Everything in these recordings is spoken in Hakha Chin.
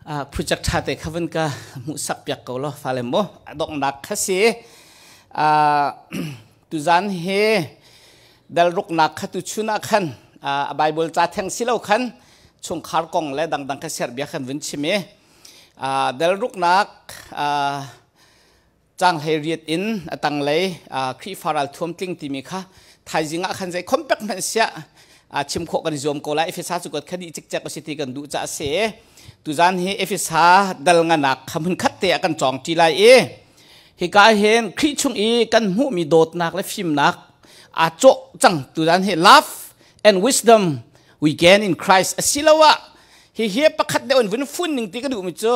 Project ṭha te kha vun ka hmuhsak piak ko law fale mu a donghnak kha si. Tuzan hi dalruknak kha tu chun ah khan a Bible ca theng si lo khan chungkhar kong le dangdang kha ser bia khan vun chim i dalruknak cang hlei riat in a tanglei Khrihfa ral thuam tling timi kha thaizing ah khan zei khompek hmanh siah chim khawh kan i zuam ko lai. Efesa cu khat dih cikcek a si ti kan duh ca a si. Tuzan hi Efesa dal nganak kha hmun khat te ah kan cawng ṭi lai i hika hin Khrih chung i kan hmuhmi dawtnak le fimnak aa cawh cang. Tuzan hi love and wisdom we gain in Christ asiloah hihi pakhat deuh in vun fun ning ti ka duhmi cu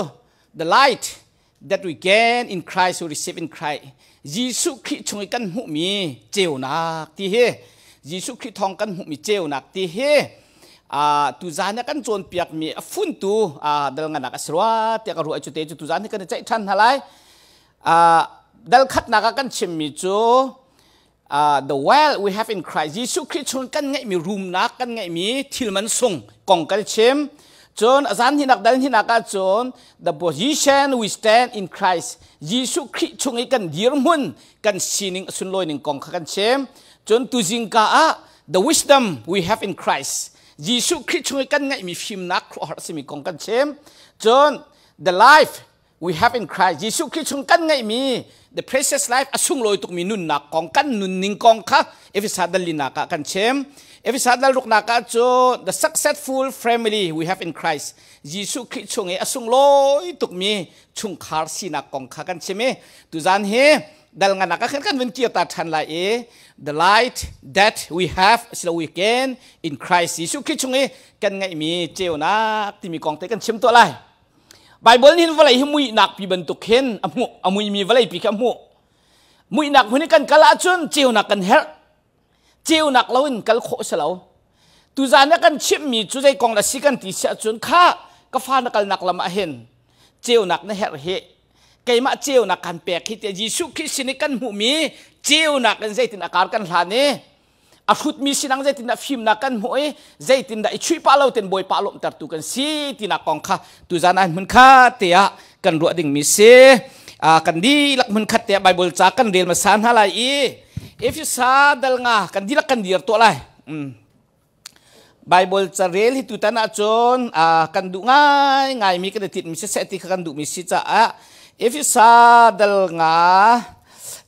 the light that we gain in Christ, we receive in Christ. Jesuh Khrih chung i kan hmuhmi ceunak ti hi, Jesuh Khrih thawng kan hmuhmi ceunak ti hi tuzan ah kan cawnpiakmi a funtu dal nganak a si rua tiah ka ruah. Cu te cu tuzan hi kan i ceih ṭhan hna lai. Dal khatnak ah kan chimmi cu the wealth we have in Christ, Jesuh Khrih chung kan ngeihmi rumnak, kan ngeihmi thil man sung kong kan chim. Cun azan hinak dal hinak ah cun the position we stand in Christ, Jesuh Khrih chung i kan dirhmun, kan sining sunlawi ning kong kha kan chim. Cun tuzing ka ah the wisdom we have in Christ, Jesuh Khrih chung i kan ngeihmi fimnak khuaruahhar simi kong kan chim. Cun the life we have in Christ, Jesuh Khrih chung kan ngeihmi the precious life, a sunglawi tukmi nunnak kong, kan nunning kong kha Efesa dal linak ah kan chim. Efesa dal ruknak ah cu the successful family we have in Christ, Jesuh Khrih chung i a sunglawi tukmi chungkhar sinak kong kha kan chim i tuzan hi dal nganak ah khan kan vun kir ta ṭhan lai i the light that we have silo we gain in Christ, Jesuh Khrih chung i kan ngeihmi ceunak timi kong te kan chim tuah lai. Baibal nih vawlei hi muihnak pi bantuk hin a hmuh, a muimi vawlei pi kha a hmuh. Muihnak hmun i kan kal ahcun ceunak kan herh. Ceunak loin kal khawh si lo. Tuzan ah kan chimhmi cu zei kong la si kan ti si ahcun, kha ka fa, na kalnak lam ah hin ceunak na herh hi, keimah ceunak kan pek hi tiah Jesuh Khrih sin i kan hmuhmi ceunak in zeitin a kar kan hlan i a hrutmi sinang zeitindah fimnak kan hmuh i zeitindah i chuih pah lo ten Bawipa lawmhtertu kan si tinak kong kha tuzan ah hmun khat te ah kan ruah dingmi si. Kan dihlak hmun khat te ah Bible ca kan rel hmasa hna lai i Efesa dal nga kan dihlak kan dir tuah lai. Bible ca rel hi tutan ahcun kan duh ngai ngaimi, kan i tinhmi siseh ti kha kan duhmi si caah Efesa dal nga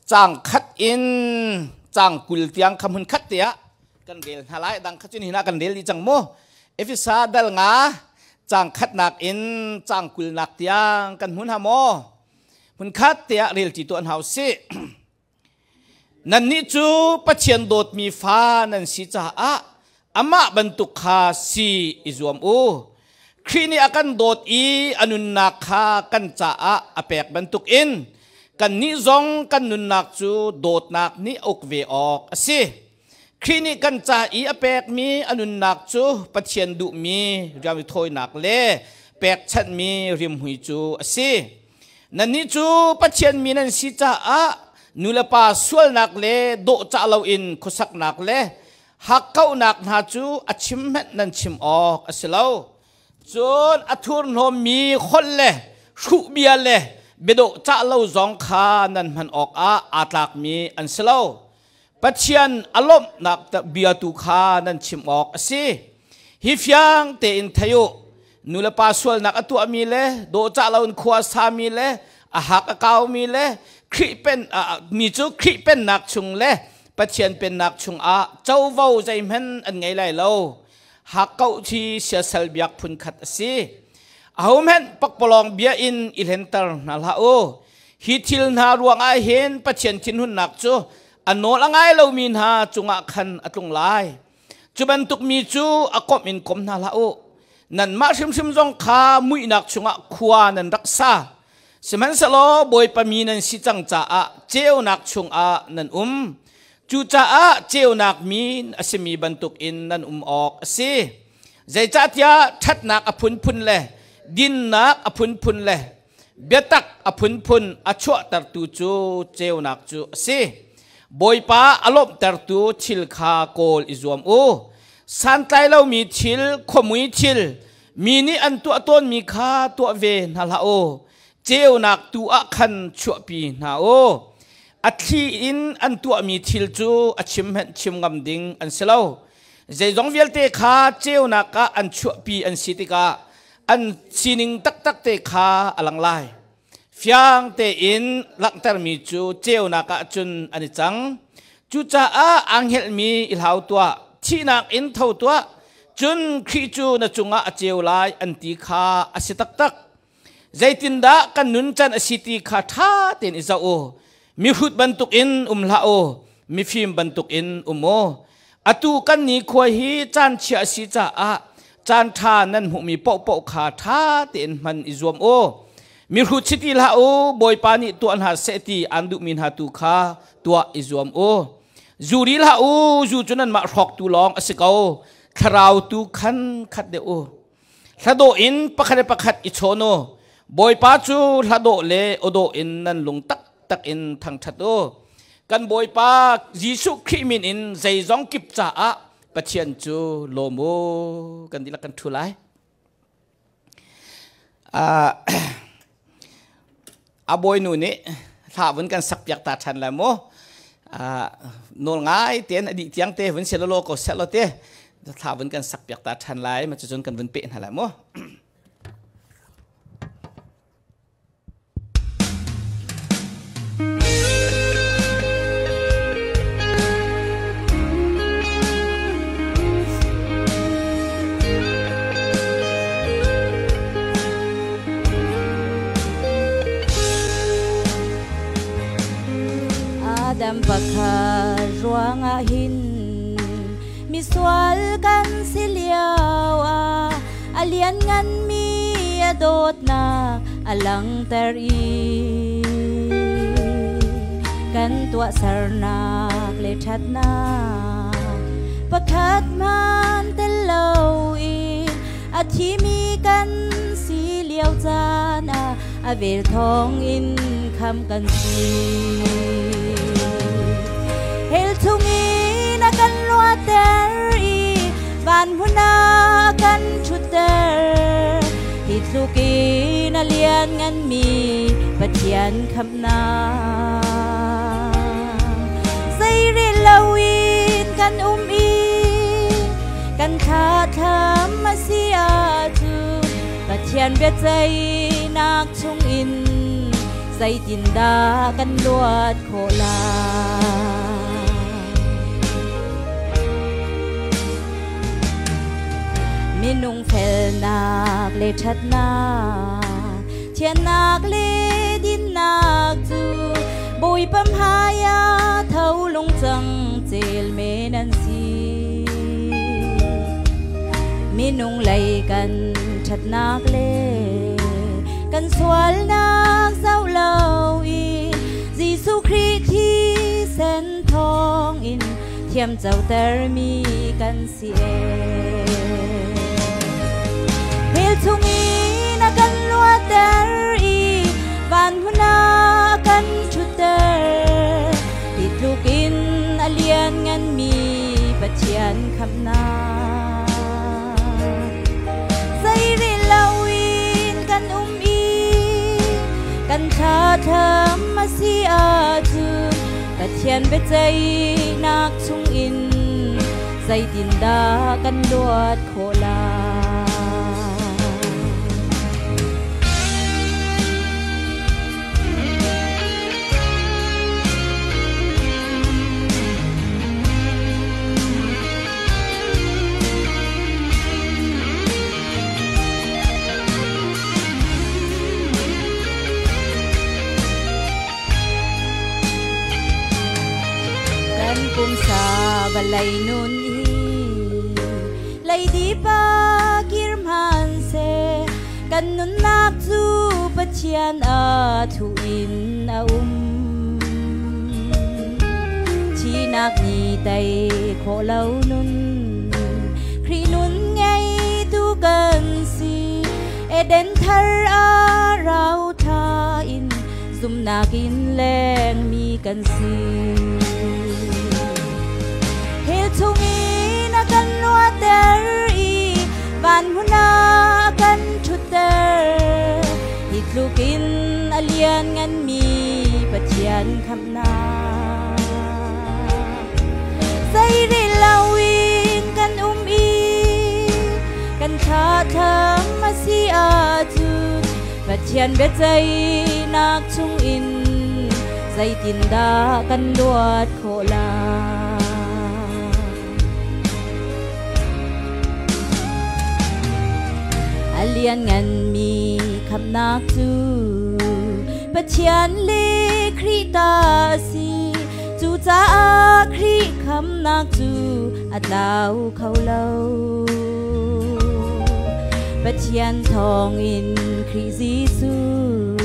cang khat in cang 20 tiang kha hmun khat te ah kan rel hna lai. Dang kha cun hina kan rel dih cang mu. Efesa dal nga cang khatnak in cang 20 nak tiang kan hmun ha maw? Hmun khat te ah rel ti tuah hna usih. Nannih cu Pathian dawtmi fa nan si caah amah bantuk kha si i zuam u. Khrih nih a kan dawt i a nunnak kha kan caah a pek bantukin kannih zong kan nunnak cu dawtnak nih a uk ve awk a si. Khrih nih kan ca i a pekmi a nunnak cu Pathian duhmi rianithawinak le pekchanhmi rimhmui cu a si. Nannih cu Pathian mi nan si caah nulepa sualnak le dawhcah loin khuasaknak le hakkauhnak hna cu a chim hmanh nan chim awk a si lo. Cun a thurhnawmmi holh le hruh bia le biadawhcah lo zong kha nan hman awkah aa tlakmi an si lo. Pathian a lawmhnak bia tu kha nan chim awk a si. Hi fiang tein thei u. Nulepa sualnak a tuahmi le dawhcah loin khua a sami le a hak a kaumi le Khrih pen mi cu Khrih pennak chung le Pathian pennak chungah covo zeihmanh an ngei lai lo. Hakkauh thi siasal biak phunkhat a si. Ahohmanh pakpalawng bia in i hlenter hna hlah u. Hi thil hna ruangah hin Pathian thinhunnak cu a nawl a ngai lomi hna cungah khan a tlung lai. Cu bantuk mi cu a komh in kom hna hlah u. Nanmah hrimhrim zong kha muihnak chungah khua nan rak sa. Sihmanhsehlaw Bawipa mi nan si cang caah ceunak chungah nan um. Cucaah ceunak min a simi bantukin nan um awk a si. Zeicahtiah ṭhatnak a phunphun le dinnak a phunphun le biatak a phunphun a chuahtertu cu ceunak cu a si. Bawipa a lawmhtertu thil kha kawl i zuam u. Santlai lomi thil, khuamui thil, Mi nih an tuah tawnmi kha tuah ve hna hlah u. Ceunak tu ah khan chuahpi hna u. A thli in an tuahmi thil cu a chim hmenh chim ngam ding an si lo. Zeizong vialte kha ceunak ah an chuahpi an si tikah an sining taktak te kha a lang lai. Fiang tein langhtermi cu ceunak ah cun an i cang. Cucaah aa hngelhmi i hlau tuah, thihnak in tho tuah, cun Khrih cu na cungah a ceu lai an ti kha a si taktak. Zeitindah kan nuncan a si ti kha ṭha tein i zoh u. Mihrut bantukin um hlah u, mifim bantukin um u. Atu kan nikhua hi caan chia a si caah caan ṭha nan hmuhmi paohpaoh kha ṭha tein hman i zuam u. Mihrut si ti hlah u, Bawipa nih tuah hna seh ti aan duhmi hna tu kha tuah i zuam u. Zu ri hlah u, zu cu nanmah hrawktu lawng a si ko, thlarau tu khan khat deuh u. Hladawh in pakhat le pakhat i chawn u. Bawipa cu hladawh le awdawh in nan lung taktak in thangṭhat u. Kan Bawipa Jesuh Khrih min in zeizong kip caah Pathian cu lawm u. Kan dihlak kan ṭhu lai. A bawinu nih hla vun kan sak piak ta ṭhan lai mu. Nawl ngai tein a dih tiang te vun si lo ko seh lo te thla vun kan sak piak ta ṭhan lai ma cucun kan vun peh hna lai mu. Adam pakhat ruangah hin misual kan si lio ah a liannganmi a dawtnak a langhter i kan tuahsernak le ṭhatnak pakhat hmaan tel loin a thimi kan si lio caan ah a vel thawng in kham kan si. Hell chungin a kan luater i van hmun ah a kan ṭhutter. Hi tluk in a liannganmi Pathian khamhnak. Zeirel loin kan um i kan thlathlam a si ahcun Pathian biaceihnak chungin zeitindah kan luat khawh lai? Minung felnak le ṭhatnak, thiannak le dinnak cu Bawipa hmai ah tho lungcang cel men an si. Minung lei kan ṭhatnak le kan sualnak zoh loin Jesuh Khrih thisen thawngin thiamcotermi kan si ee. Hell chungin a kan luater i van hmun ah a kan ṭhutter. Hi tlukin a liannganmi Pathian khamhnak. Zeirel loin kan um i kan thlathlam a si ahcun Pathian biaceihnak chungin zeitindah kan luat khawh lai? Kan pumsa vawlei nun hi leidip ah kir hmanhseh kan nunnak cu Pathian a thuh in a um. Thihnak nih tei khawh lo nun Khrih nun ngeitu kan si. Eden thar ah rauthla in zumnak in lengmi kan si. Hell chungin a kan luater i van hmun ah Pathian khamhnak. Zeirel loin kan um i kan thlathlam a si ahcun Pathian biaceihnak chungin zeitindah kan luat khawh lai? A liannganmi khamhnak cu Pathian le Khrih ta a si. Cucaah Khrih khamnak cu a tlau kho lo. Pathian thawngin Khrih Jesuh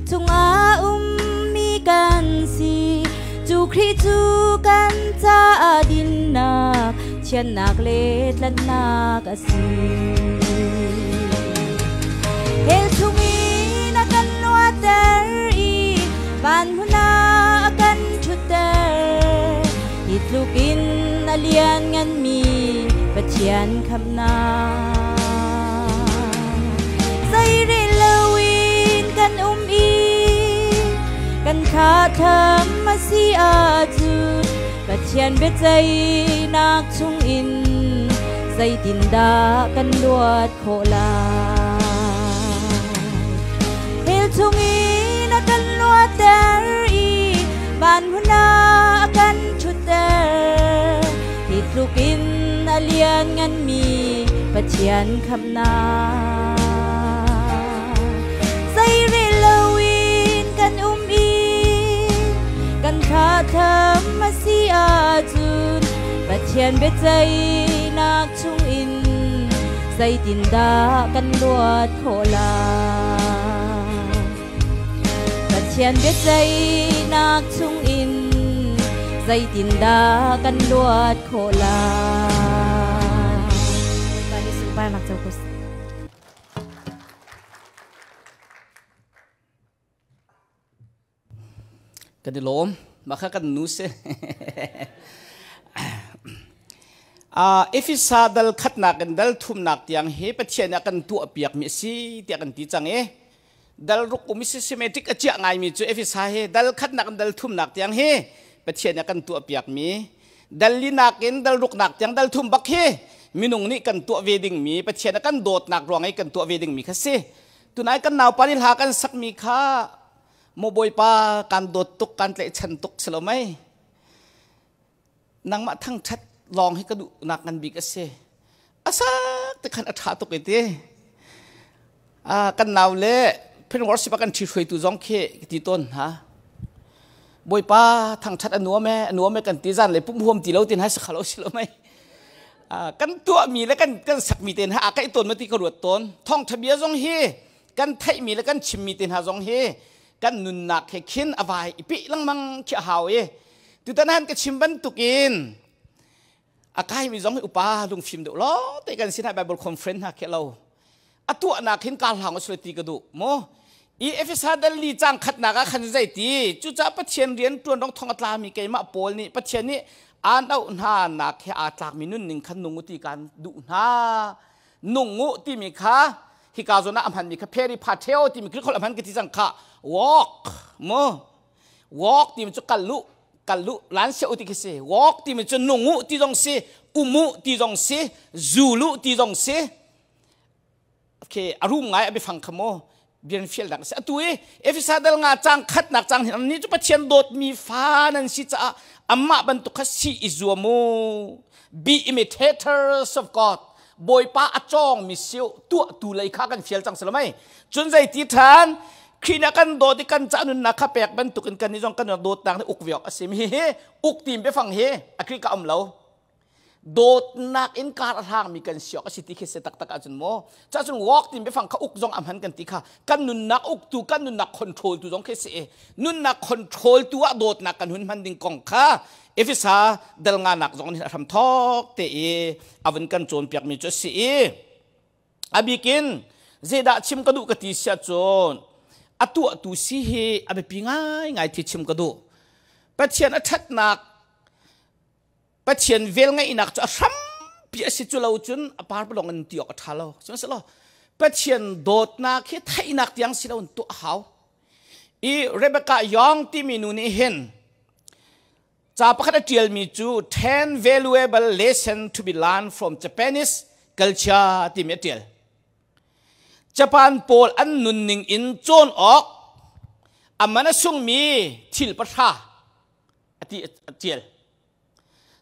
chungah ummi kan si. Cu Khrih cu kan caah dinnak, thiannak le tlanhnak a si. Hell chungin a kan luatter i van hmun ah a kan ṭhutter. Hi tluk in a liannganmi Pathian khamhnak. Zeirel loin kan um i kan thlathlam a si ahcun Pathian biaceihnak chungin zeitindah kan luat khawh lai? Hell chungin a kan luatter i van hmun ah a kan ṭhutter. Hi tluk in a liannganmi Pathian khamhnak. Zeirel loin kan um i kan thlathlam a si ahcun Pathian biaceihnak chungin zeitindah kan luat khawh lai? Pathian biaceihnak chungin zeitindah kan luat khawh lai? Bawipa nih sunparnak co ko seh. Kan i lawm. Mah kha kan nu si. Efesa dal khatnak in dal thumnak tiang hi Pathian nih a kan tuahpiakmi a si tiah kan ti cang i dal ruk um i systematic a ciah ngaimi cu Efesa hi dal khatnak in dal thumnak tiang hi Pathian nih a kan tuahpiakmi dal linak in dal ruknak tiang dal thum bak hi minung nih kan tuah ve dingmi Pathian a kan dawtnak ruang i kan tuah ve dingmi kha si. Tunai kan naupa nih hla kan sakmi kha Maw Bawipa kan dawt tuk kan tlaihchan tuk si lo mei nangmah thangṭhat lawng hi ka duhnak ngan bik a si a sak te khan a ṭha tuk i ti kan nau le phin worship a kan ṭhi hruaitu zong khi ti tawn hna Bawipa thangṭhat a nuam e a nuam e kan ti zan le pum huam ti lo tin hai si khalo si lo mei kan tuahmi le kan kan sakmi te hna a kaih tawn ma ti ka ruat tawn thawngṭha bia zong hi kan theihmi le kan chimmi te hna zong hi kan nunnak he khin a vai i peh lengmang khi a hau i tutan han ka chim bantukin a kaimi zong hi upa lungfim deuh lawng te kan sin Bible conference hna khi lo a tuahnak hin ka hlang usle ti ka duh mo i Efesa dal li cang khatnak ah khan zei ti cucaah Pathian rian tuan rong thong a tlami keimah Paul nih Pathian nih aan auh hna nak he aa tlakmi nunning khan nung u ti kan duh hna nung u timi kha hika zawn ah a hmanmi kha pheri pha theo timi Greek holh a hman ka ti cang kha walk mu walk timi cu kal lu kal lu lan se u ti khi si walk timi cu nung u ti zong si umu ti zong si zulu ti zong si okay a rum ngai a biafang kha mu bian fial dak si atu i Efesa dal nga cang khat nak cang hin ni cu Pathian dawtmi fa nan si caah amah bantuk kha si i zuam u be imitators of God Bawipa a cawng mi siu tuah tu lei kha kan fial cang silamai cun zei ti than Khrih na kan dawt i kan ca nunnak kha pek bantukin kan ni zong kan dawt nak nih uk ve awk a si mi hi uk tim biafang hi a Khrih ka um lo dawtnak in kar a hlangmi kan si awk a si ti khi si taktak ahcun maw cacun walk ti biafang kha uk zong a hman kan ti kha kan nunnak uktu kan nunnak control tu zong khi si i nunnak control tu ah dawtnak kan hun hman ding kong kha Efesa dal nga nak zong nih a hram thawk te i a vun kan cawnpiak mi cu a si i a bikin zeidah chim ka duh ka ti sia cun a tuahtu si hi a biapi ngai ngai thi chim ka duh Pathian a ṭhatnak Pathian velngeihnak cu a hrampi a si cu lo cun a par palong in ti awk a ṭha lo. Sihmanhsehlaw Pathian dawtnak hi theihnak tiang si lo in tuah a hau. I Rebecca Young timi nu nih hin ca pakhat a ṭialmi cu 10 valuable lesson to be learned from Japanese culture timi a ṭial. Japan pawl an nunning in cawn awk a man a sungmi thil pahra a ti a ṭial.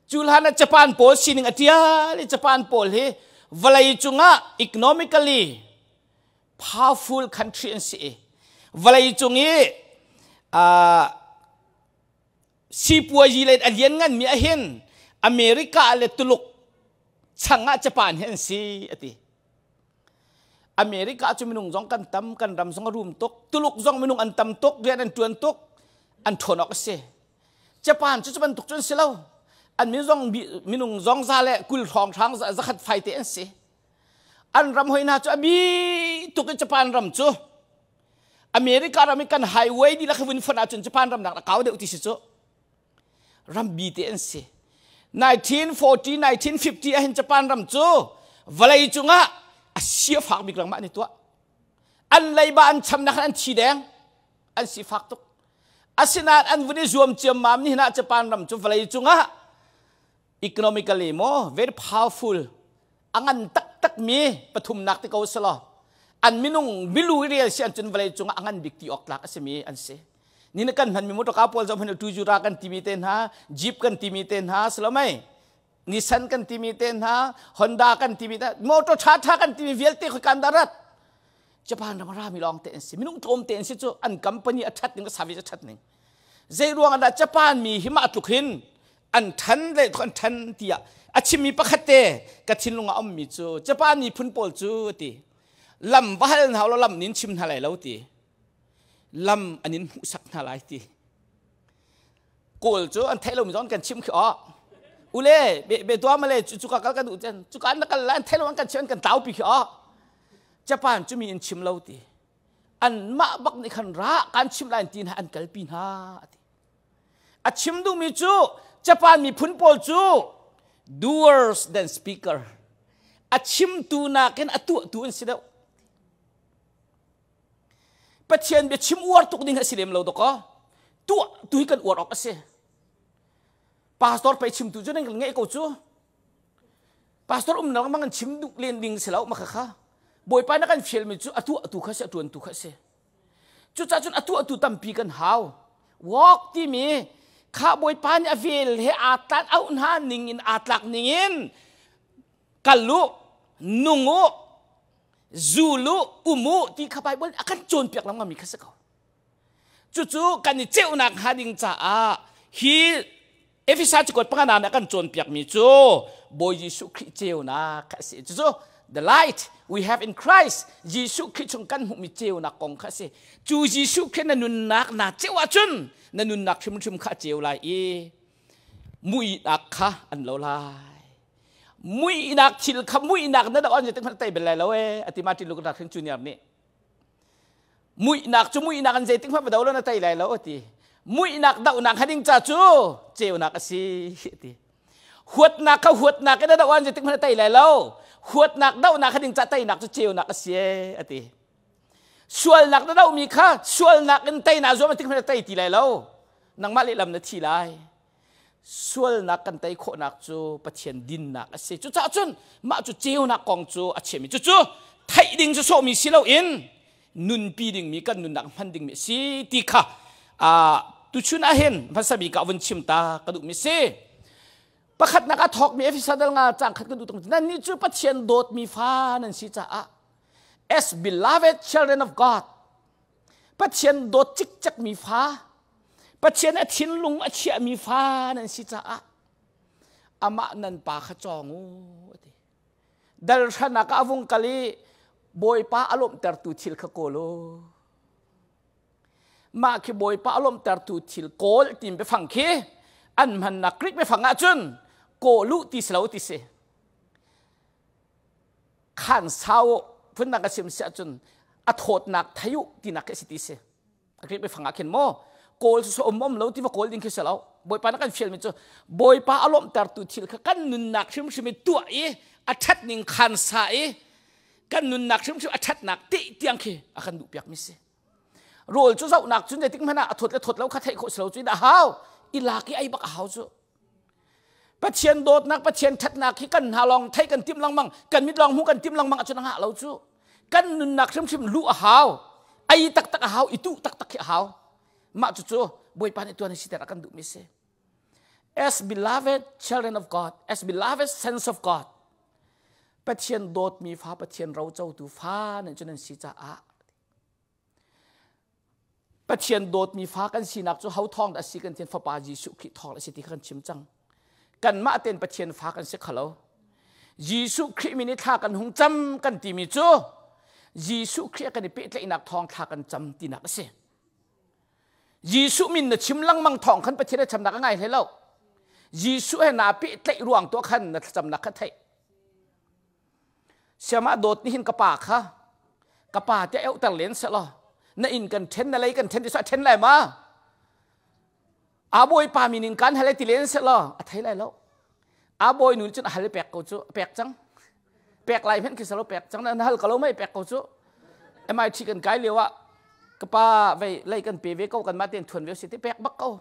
Cu hlan ah Japan pawl sining a ṭial i Japan pawl hi vawlei cungah economically powerful country an si i vawlei cung i sipuazi le a liannganmi ahhin America le Tuluk changah Japan hi an si a ti. America cu minung zong kan tam, kan ram zong a rum tuk, Tuluk zong minung an tam tuk, rian an ṭuan tuk, an ṭhawn awk a si. Japan cu cu bantuk cu an si lo. An min zong minung zong za le 20 hrawng hrang zakhat fai te an si. An ram hoi hna cu a bi tuk i Japan ram cu America ram i kan highway dihlak hi vun fonh ahcun Japan ram nak a kau deuh ti si cu ram bi te an si. 1940 1950 ahhin Japan ram cu vawlei cungah a sia fak bik lengmah an i tuah. An leiba an chamnak an thi deng an si fak tuk. Asinain an vun i zuam ciammam ni hna Japan ram cu vawlei cungah economically maw very powerful a ngan taktak mi pathumnak ti ko selaw an minung milu real si an cun vawlei cungah a ngan bik ti awk tlak a simi an si ni na kan hman mi motorka pawl zong hman Tujura kan timi te hna jeep kan timi te hna salomai Nissan kan timi te hna Honda kan timi te motor tha tha kan timi vialte khoi kan darat Japan ram rami lawng te an si minung tlawm te an si cu an company a that ning a service a that ning zei ruang ah Japan mi hi mah tluk hin an ṭhan le an ṭhan tiah a chimmi pakhat te ka thinlung ah ummi cu Japan miphun pawl cu ti lam va hal hna law lam nin chim hna lai lo ti lam an in hmuhsak hna lai ti kawl cu an theih lomi zong kan chim khi aw ule be be tua male cu ka kal kan duh cen cu ka an kal lai an theih lo an kan chim an kan tau pi khi aw Japan cu mi in chim lo ti an mah bak nih khan ra kan chim lai ti hna an kalpi hna ati A chim duhmi cu Japan miphun pawl cu doers than speaker. A chimtu nakin a tuahtu an si deuh. Pathian bia chim uar tuk ding a si lem lo dawkaw. Tuah tu hi kan uar awk a si. Pastor pei chimtu cu nan kan ngeih ko cu. Pastor um nang mang an chim duh len ding si lo ma kha kha. Bawipa na kan fialmi cu a tuah tu kha si a tuan tu kha si. Cucaah cun atu atu tampi kan hau. Walk timi kha Bawipa nih a vel he aa tlak auh hna ning in aa tlak ning in kal u, nung u, zul u, um u ti kha Bible a kan cawnpiak lengmang mi kha si ko. Cucu kan i ceunak hnga ding caah hi Efesa cakuat pangana nih a kan cawnpiakmi cu Bawi Jesuh Khrih ceunak kha a si. Cucu the light we have in Christ Jesuh Khrih chung kan hmuhmi ceunak kong kha a si. Cu Jesuh Khrih na nunnak naa ceu ahcun na nunnak hrimhrim kha a ceu lai i muihnak kha an lo lai. Muihnak thil kha muihnak na doh an zeitik hmanh tei bel lai lo ee ati Martin Luther King Jr. nih. Muihnak cu muihnak an zeitik hmanh va do lo na tei lai lo a ti. Muihnak dohnak hading ca cu ceunak a si a ti. Huatnak kha huatnak in a doh an zeitik hmanh a tei lai lo. Huatnak dohnak hading ca teinak cu ceunak a si a ti. Sualnak na dohmi kha sualnak in tei naa zuam a tik hmanh a tei ti lai lo. Nangmah lehlam na thi lai. Sualnak kan tei khawhnak cu Pathian dinnak a si. Cucaah cun mah cu ceunak kong cu a chimmi cucu theih ding cu sawhmi si loin nunpi dingmi kan nunnak hman dingmi a si ti kha tuchun ah hin hmasa bik ah vun chim ta ka duhmi si. Pakhatnak a thawkmi Efesa dal nga cang khat kan duh tung nan nih cu Pathian dawtmi fa nan si caah as beloved children of God Pathian dawt cikcekmi fa Pathian a thinlung a chiahmi fa nan si caah amah nan pa kha cawng u a ti. Dal hranak ah a vung kal i Bawipa a lawmhtertu thil kha kawl u. Mah khi Bawipa a lawmhtertu thil kawl ti biafang khi an hmannak Greek biafang ahcun kawl u ti si lo ti si. Khan sau phundang ka chim si ahcun a thawtnak thei u tinak khi a si ti si. A Greek biafang ah khin maw kawl cu um um lo ti va kawl ding khi si lo. Bawipa na kan fialmi cu Bawipa a lawmhtertu thil kha kan nunnak hrimhrim i tuah i a ṭhat ning khan sa i kan nunnak hrimhrim a ṭhatnak ti tiang khi a kan duhpiakmi si. Rawl cu zohnak cun zeitik hmanh ah a thawt le thawt lo kha theih khawh si lo cu in a hau. I lak i ei bak a hau cu. Pathian dawtnak, Pathian ṭhatnak hi kan hna lawng theih kan timh lengmang, kan mit lawng hmuh kan timh lengmang ahcun a ngah lo cu. Kan nunnak hrimhrim luh a hau. Ei taktak a hau, i tuh taktak hi a hau. Mah cucu Bawipa nih tuan siter a kan duhmi si. As beloved children of God, as beloved sons of God, Pathian dawtmi fa, Pathian rocotu fa nan cu nan si caah Pathian dawtmi fa kan sinak cu ho thawng dah a si kan tin Fapa Jesuh Khrih thawng a si ti kha kan chim cang. Kanmah tein Pathian fa kan si khalo. Jesuh Khrih min i thla kan hung cam kan timi cu Jesuh Khrih kan i pehtlaihnak thawng thla kan cam tinak a si. Jesuh min na chim lengmang thawng khan Pathian a chamnak a ngai hlei lo. Jesuh he naa pehtlaih ruang tuah khan na thlacamnak kha theih. Siamah dawt nih hin ka pa kha ka pa tiah auhter len selaw na inn kan ṭhen na lei kan ṭhen ti a ṭhen lai ma? A bawipa min in kan hal ti len selaw a thei lai lo. A bawi nu cun a hal pek ko cu pek cang. Pek lai hmenh khi selo pek cang na hal ko lo mei pek ko cu. MIT kan kai lio ah ka pa vei lei kan pe ve ko kan mah tein thuan ve si ti pek bak ko.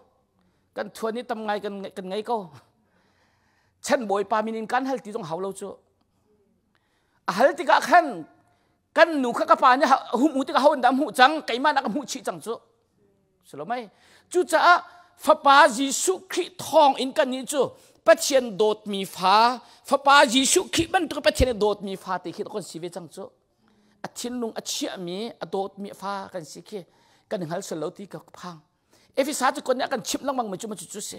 Kan thuan i tam ngai kan kan ngei ko. Chan bawipa min in kan hal ti zong hau lo cu. A hal tikah khan kan nu kha ka pa nih hum u tikah ho dah hmuh cang keimah nak hmuh chih cang cu. Silomai. Cucaah Fapa Jesuh Khrih thawng in kan nih cu Pathian dawtmi fa, Fapa Jesuh Khrih bantuk Pathian dawtmi fa te khi kan si ve cang cu. A thinlung a chiahmi, a dawtmi fa kan si khi kan hngal sual lo ti ka phang. Efesa cu kon nih a kan chimh lengmang mi cu ma cu si.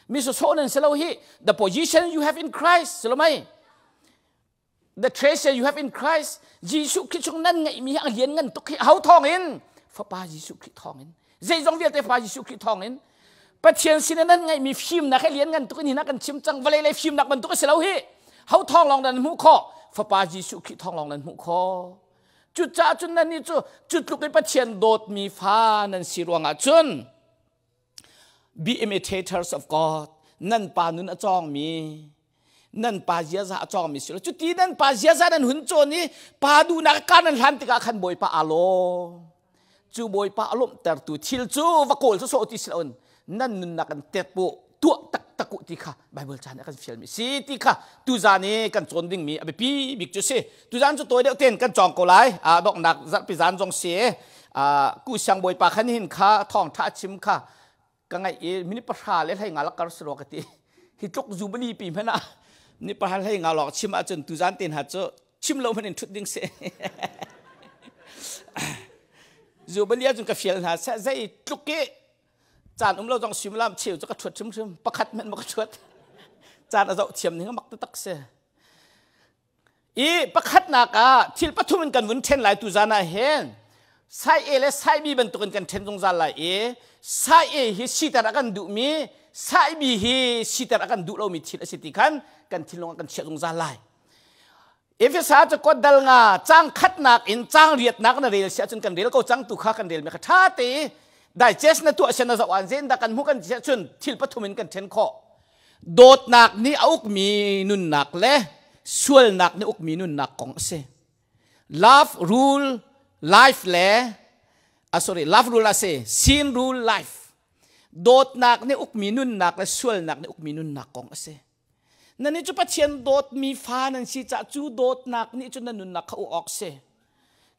Mi sawsawh nan si lo hi the position you have in Christ silomai. The treasure you have in Christ Jesuh Khrih chung nan ngeihmi hi a lian ngan tuk hi ho thawng in Fapa Jesuh Khrih thawng in zeizong vialte Fapa Jesuh Khrih thawng in Pathian sin nan ngeihmi fimnak hi lian ngan tuk in hina kan chim cang vawlei lei fimnak bantuk a si lo hi ho thawng lawng nan hmuh khawh Fapa Jesuh Khrih thawng lawng nan hmuh khawh cucaah cun nan nih cu cu tluk in Pathian dawtmi fa nan si ruangah cun Be imitators of God. Nan pa nun a cawngmi, nan pa ziaza a cawngmi si lo. Cuti nan pa ziaza nan hun cawn i pa duhnak ka nan hlan tikah khan Bawipa aa lawm. Cu Bawipa a lawmhtertu thil cu va kawl sawsawh ti si loin nan nunnak in tet bu tuah taktak u ti kha Bible caan ah kan fialmi si ti kha tuzan i kan cawn dingmi a biapi bik cu si. Tuzan cu tawi deuh tein kan cawng ko lai. Donghnak zarhpi zan zong si. Ku siang bawipa khan hin kha thawngṭha a chim kha ka ngaih i minute 15 lakar si rua ka ti. Hi tluk jubilee pi hmanh ah minute 15 lawng chim ahcun tuzan te hna cu chim lo hmanh in ṭhut ding si. Jubilee ahcun ka fial hna seh zei tluk i caan um lo zong suimilam cheu cu ka ṭhuat hrimhrim pakhat hmanh ma ka ṭhuat caan a zoh thiam ning a mak taktak si. I pakhatnak ah thil pathum in kan vun ṭhen lai tu zan ah hin sai A le sai B bantukin kan ṭhen zungzal lai i sai A hi siter a kan duhmi sai B hi siter a kan duh lomi thil a si ti khan kan thinlung ah kan chiah zungzal lai. Efesa cu kot dal nga cang khatnak in cang riatnak na rel si ahcun kan rel ko cang tu kha kan rel mi kha ṭha te digest na tuah sian na zoh an zen dah kan hmuh kan ti ahcun thil pathum in kan ṭhen khawh. Dawtnak nih a ukmi nunnak le sualnak nih ukmi nunnak kong a si. Love rule life le sorry love rule a si sin rule life. Dawtnak nih ukmi nunnak le sualnak nih ukmi nunnak kong a si. Nan nih cu Pathian dawtmi fa nan si caah cu dawtnak nih cun nan nunnak kha uk awk si.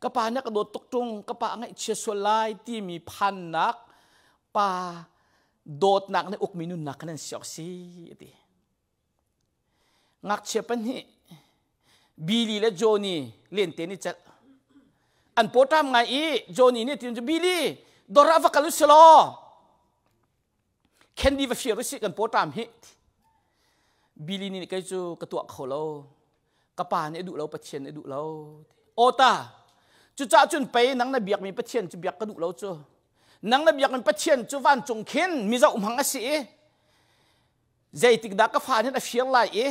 Ka pa nih a ka dawt tuk ṭung, ka pa a ngaihchia sual lai timi phannak pa dawtnak nih ukmi nunnak kha nan si awk si ti. Ngakchia pahnih Billy le Johnny lente nih celh. An pawṭam ngai i Johnny nih tin cu Billy dawr ah va kal u silaw candy va fir u sih kan pawṭam hi. Billy nih kei cu ka tuah kho lo. Ka pa nih a duh lo Pathian nih a duh lo. Aw ta cucaah cun pei nang na biakmi Pathian cu biak ka duh lo cu. Nang na biakmi Pathian cu vancung khin mi zoh hmang a si i zeitik dah ka fa nih a fir lai i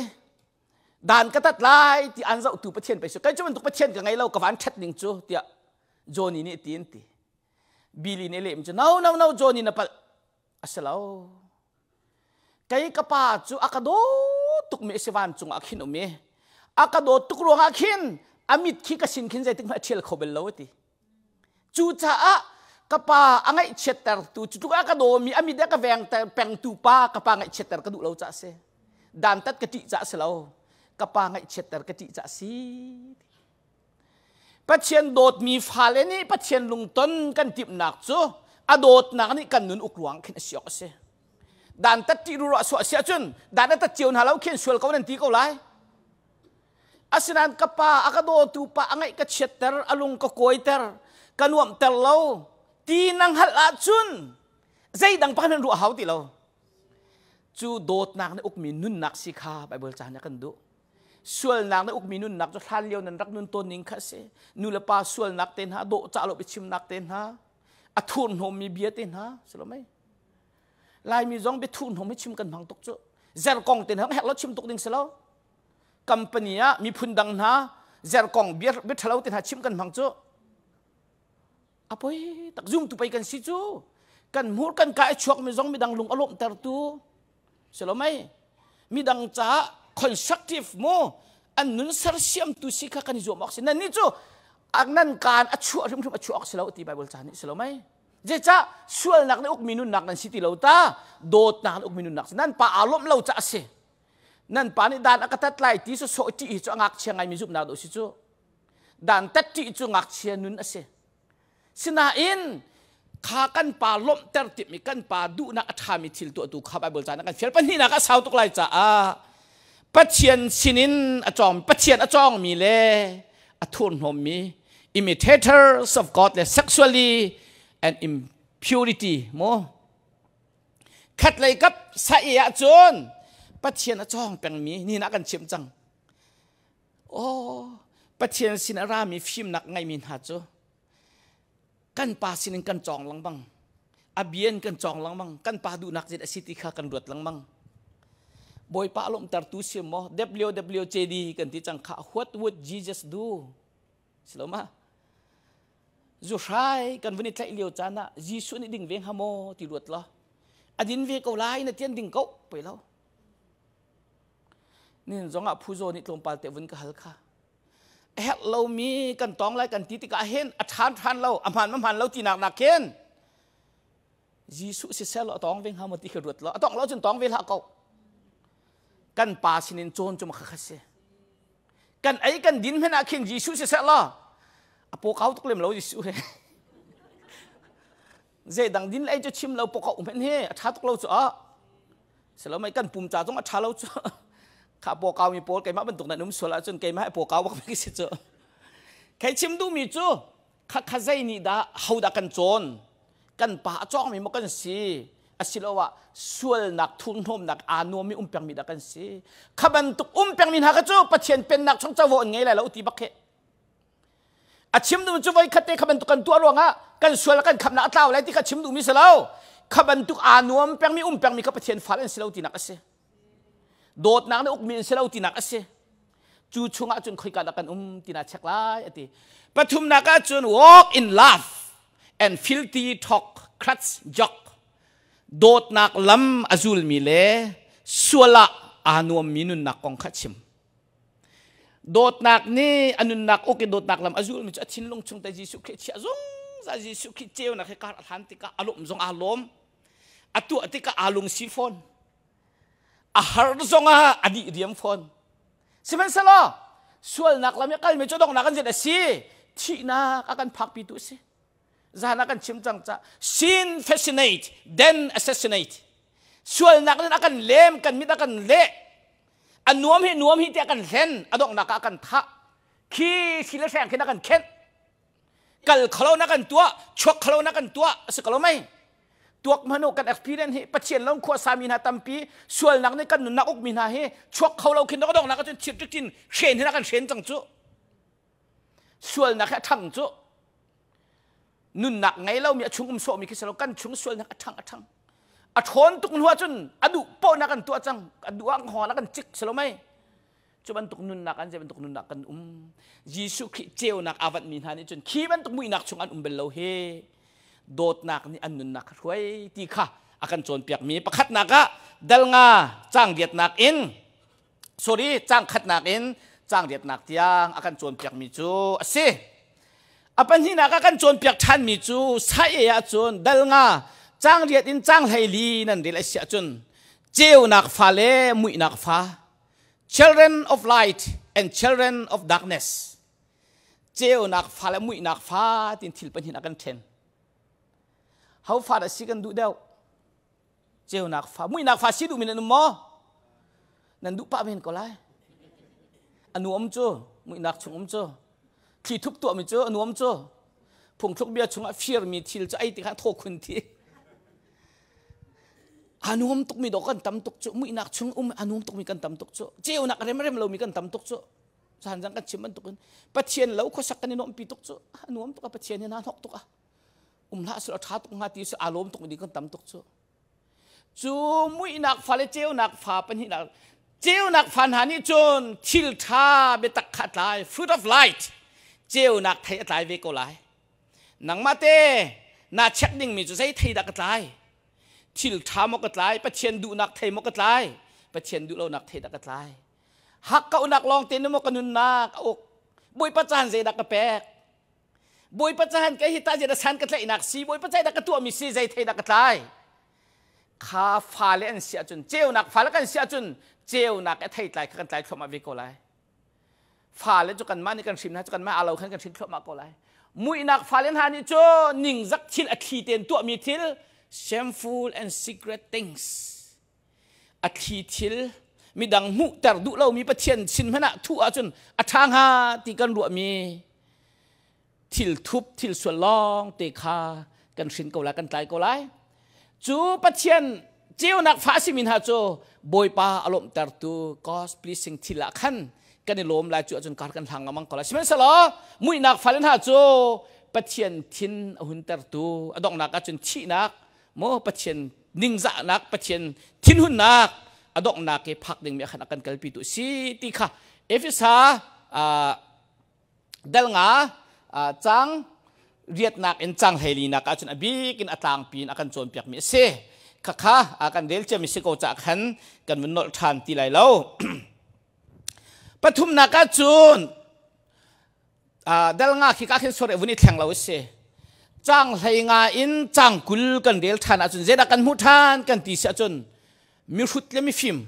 dan ka tat lai ti an zohtu Pathian pei si. Kei cu bantuk Pathian ka ngei lo ka van ṭhat ning cu tiah Johnny nih ti an ti. Billy nih leh cu no no no Johnny na palh a si lo. Kei ka pa cu a ka dawt tukmi a si vancung ah khin um i a ka dawt tuk ruangah khin a mit khi ka sin khin zeitik hmanh a ṭhial kho bal lo a ti. Cucaah Ka pa a ngaihchiattertu cu tluk a ka dawmi a mit a ka veng pengtu pa ka pa ngaihchiatter ka duh lo caah si. Dantat ka ṭih caah si lo. Ka pa ngaihchiatter ka ṭih caah si. Pathian dawtmi fale nih Pathian lungton kan timhnak cu a dawtnak nih kan nun uk ruang khin a si awk a si. Dantat ṭih ruah suah si ahcun dan a tat cio hna lo khin sual ko nan ti ko lai. Asinain ka pa a ka dawtu pa a ngaih ka chiatter, a lung ka kawiter, ka nuamhter lo ti na hngalh ahcun zeidang pakhat hmanh ruah hau ti lo. Cu dawtnak nih ukmi nunnak si kha Baibal ca nih a kan duh. Sualnak nih ukmi nunnak cu hlan lio nan rak nun tawn ning kha a si. Nu le pa sualnak te hna, dawhcah lo biachimnak te hna, a thurhnawmmi bia te hna, si lo mei? Laimi zong bia thurhnawm hi chim kan hmang tuk cu. Zerkong te hna herh lo chim tuk ding si lo. Company ah miphun dang hna zerkong bia bia ṭhalo te hna chim kan hmang cu. A poi tak zumtu pei kan si cu. Kan hmur kan ka i chuakmi zong midang lung a lawmhtertu si lo mei midang caah constructive mu an nun sersiamtu si kha kan i zuam awk si nan nih cu nan kaan a chuah hrimhrim a chuah awk si lo ti Bible ca nih si lo mei zeicah sualnak nih ukmi nunnak nan si ti lo ta dawtnak nih ukmi nunnak si nan pa aa lawmh lo ca a si nan pa nih dan a ka tat lai ti sawsawh ṭih hi cu a ngakchia ngaimi zumhnak dawh si cu dan tat ṭih cu ngakchia nun a si Sinain kha kan pa lawmhter timmi kan pa duhnak a ṭhami thil tuahtu kha Baibal ca kan fial. Pahnihnak a sau tuk lai caah Pathian sinin a cawng Pathian a cawngmi le a thurhnawmmi imitators of God le sexually and impurity mu khatlei kap sa e ahcun Pathian a cawng pengmi ni na kan chimh cang Oh, Pathian sin a rami fimnak ngeimi hna cu kan pa sinin kan cawng lengmang. A bian kan cawng lengmang. Kan pa duhnak zet a si ti kha kan ruat lengmang. Bawipa lawmhtertu si maw WWJD kan ti cang kha what would Jesus do? Siloma zuhrai kan vun i tlaih lio caan ah Jesuh nih ding ve hnga maw ti ruat law a din ve ko lai na tian ding ko poi lo Nihin zongah phuzaw nih tlawmpal te vun ka hal kha. A herh lomi kan tong lai kan ti tikah hin a ṭhan ṭhan lo, a hmaan ma hmaan lo tinak nak khin Jesuh siseh law a tong ve hnga maw ti khi ruat law a tong lo cun tong ve hlah ko. Kan pa sinin cawn cu ma kha si. Kan ei kan din hmanh ah khin Jesuh siseh law a paw kau tuk lem lo Jesuh he. Zeidang din le ei cu chim lo paw kau hmanh hi a ṭha tuk lo cu ah. Silo mei kan pum ca zong a ṭha lo cu. Kha paw kau mi pawl keimah bantuk nan um sual ahcun keimah he paw kau bak mi si cu. Kei chim duhmi cu kha kha zei nih dah ho dah kan cawn kan pa a cawngmi maw kan si asiloah sualnak thurhnawmnak aa nuammi um pengmi dah kan si kha bantuk um pengmi hna kha cu Pathian pennak chung covo an ngei lai lo ti bak he A chim duhmi cu voikhat te kha bantuk kan tuah ruangah kan sual kan khamnak a tlau lai ti kha chim duhmi si lo. Kha bantuk aa nuam pengmi um pengmi kha Pathian fale an si lo tinak a si. Dawtnak nih ukmi an si lo tinak a si. Cu chungah cun khoika dah kan um tina check lai a ti. Pathumnak ah cun walk in love and filthy talk crutch joke. Dawtnak lam a zulmi le sual ah aa nuammi nunnak kong kha chim. Dawtnak nih a nunnak uk i dawtnak lam a zulmi cu a thinlung chung te Jesuh Khrih chiah zungzal Jesuh Khrih ceunak he kar a hlan tikah a lawm zong aa lawm. A tuah tikah aa lungsi fawn. A har zongah a dih riam fawn. Sihmanhsehlaw sualnak lam i a kalmi cu donghnak an zet a si. Thihnak a kan phakpitu a si. Zan ah kan chim cang ca sin fascinate then assassinate. Sualnak nih a kan lem, kan mit a kan leh. A nuam hi nuam hi tiah kan hlen, a donghnak ah a kan thah. Khi thli le hreng khin a kan khenh. Kal kholo na kan tuah, chuak kholo na kan tuah, a si ko lo mei? Tuak hmanu kan experience hi Pathian long khua sami hna tampi sualnak nih kan nunnak ukmi hna hi chuak kho lo khin donghnak ahcun thir ṭiṭin hren hin a kan hren cang cu. Sualnak hi a ṭhang cu. Nunnak ngei lomi a chung um sawhmi khi si lo kan chung sualnak a ṭhang a ṭhang. A ṭhawn tuk hnu ahcun a duh poah kan tuah cang a duh ah hngawng kan cik si lo mei cu bantuk nunnak an zei bantuk nunnak kan um Jesuh Khrih ceunak aa vanhmi hna nih cun khi bantuk muihnak chung an um bal lo hi dawtnak nih an nunnak kha hruai ti kha a kan cawnpiakmi pakhatnak ah dal nga cang riatnak in sorry cang khatnak in cang riatnak tiang a kan cawnpiakmi cu a si. A pahnihnak ah kan cawnpiak ṭhanmi cu sai ahcun dal nga cang riat in cang 14 nan rel a si ahcun ceunak fa le muihnak fa, children of light and children of darkness, ceunak fa le muihnak fa tin thil pahnih a kan ṭhen. Ho fa dah si kan duh deuh? Ceunak fa, muihnak fa si duhmi nan um maw? Nan duh pah men ko lai. A nuam cu muihnak chung um cu, thli thup tuahmi cu a nuam cu. Phungthluk bia chungah firmi thil cu ei tikah thaw khun thi. A nuam tukmi dawh kan tam tuk cu. Muihnak chung um a nuam tukmi kan tam tuk cu. Ceunak rem rem lomi kan tam tuk cu. Zan zang kan chim bantukin Pathian lo khuasak kan i nuampi tuk cu. A nuam tuk a, Pathian hi na hnok tuk a, um hlah seh a ṭha tuk hnga ti si aa lawm tuk mi kan tam tuk cu. Cu muihnak fa le ceunak fa pahnihnak, ceunak fa hna nih cun thil ṭha biatak kha a tlai, fruit of light, ceunak thei a tlai ve ko lai. Nangmah te naa check dingmi cu zei thei dah ka tlai? Thil ṭha maw ka tlai? Pathian duhnak thei maw ka tlai? Pathian duh lonak thei dah ka tlai? Hakkauhnak lawng te maw ka nunnak a uk? Bawipa caan zeidah ka pek? Bawipa cahan kei hi ta zeidah san ka tlaihnak si? Bawipa zeidah ka tuahmi si? Zei thei dah ka tlai? Kha fale an si ahcun, ceunak fale kan si ahcun, ceunak a thei tlai kha kan tlai thluahmah ve ko lai. Fale cu kanmah nih kan hrim hna cu kanmah alo khan kan hrin thluahmah ko lai. Muihnak fale hna nih cu ningzak thil, a thli tein tuahmi thil, shameful and secret things, a thli thil, midang hmuhter duh lomi, Pathian sin hmanh ah thuh ahcun a ṭha hnga ti kan ruahmi thil thup, thil sual lawng te kha kan hrin ko lai, kan tlai ko lai. Cu Pathian ceunak fa a simi hna cu Bawipa a lawmhtertu, God pleasing thil ah khan kan i lawm lai. Cu ahcun kar kan hlang lengmang ko lai. Sihmanhsehlaw muihnak fale hna cu Pathian thin a huntertu, a donghnak ahcun thihnak maw, Pathian ningzahnak, Pathian thinhunnak a donghnak i phak dingmi ah khan a kan kalpi tu si ti kha Efesa dal nga cang riatnak in cang 14nak ahcun a bik in a tlangpi in a kan cawnpiakmi a si. Khakha kan rel ciami si ko cah khan kan vun nolh ṭhan ti lai lo. Pathumnak ahcun dal nga khi ka khin sore vun i thleng lo si. Cang 15 in cang 20 kan rel ṭhan ahcun zeidah kan hmuh ṭhan kan ti si ahcun mihrut le mifim,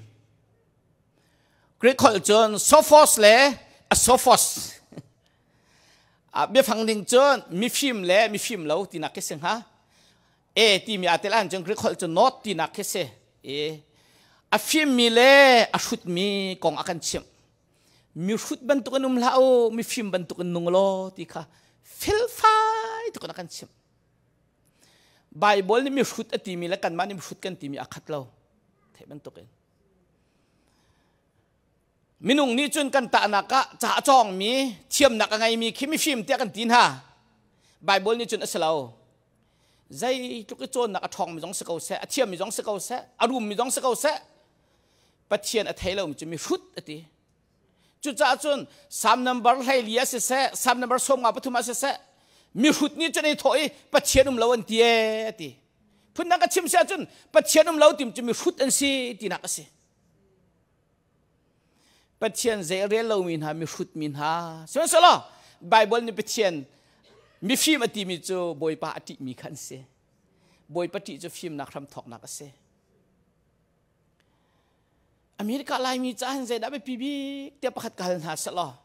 Greek holh cun sophos le asophos, biafang ding cun mifim le mifim lo tinak khi si hnga. E timi aa tel ahcun Greek holh cun not tinak khi si. E a fimmi le a hrutmi kong a kan chimh. Mihrut bantuk in um hlah u, mifim bantuk in nung law ti kha felfai tuk in a kan chimh. Bible nih mihrut a timi le kanmah nih mihrut kan timi a khat lo. Theih bantuk in minung nih cun kan tahnak ah ca a cawngmi, thiamnak a ngeimi khi mifim tiah kan ti hna. Bible nih cun a si lo. Zeitluk i cawnnak a ṭhawngmi zong si ko seh, a thiammi zong si ko seh, a rummi zong si ko seh, Pathian a thei lomi cu mihrut a ti. Cucaah cun Psalm number 14 ah siseh, Psalm number 53 ah siseh, mihrut nih cun i thawh i Pathian um lo an ti ee a ti. Phundang ka chim si ahcun Pathian um lo tim cu mihrut an si tinak a si. Pathian zei rel lomi hna, mihrut mi hna. Sihmanhsehlaw Bible nih Pathian mifim a timi cu Bawipa a ṭihmi kha an si. Bawipa ṭih cu fimnak hramthawknak a si. America Laimi caah hin zeidah biapi bik tiah pakhat ka hal hna sehlaw,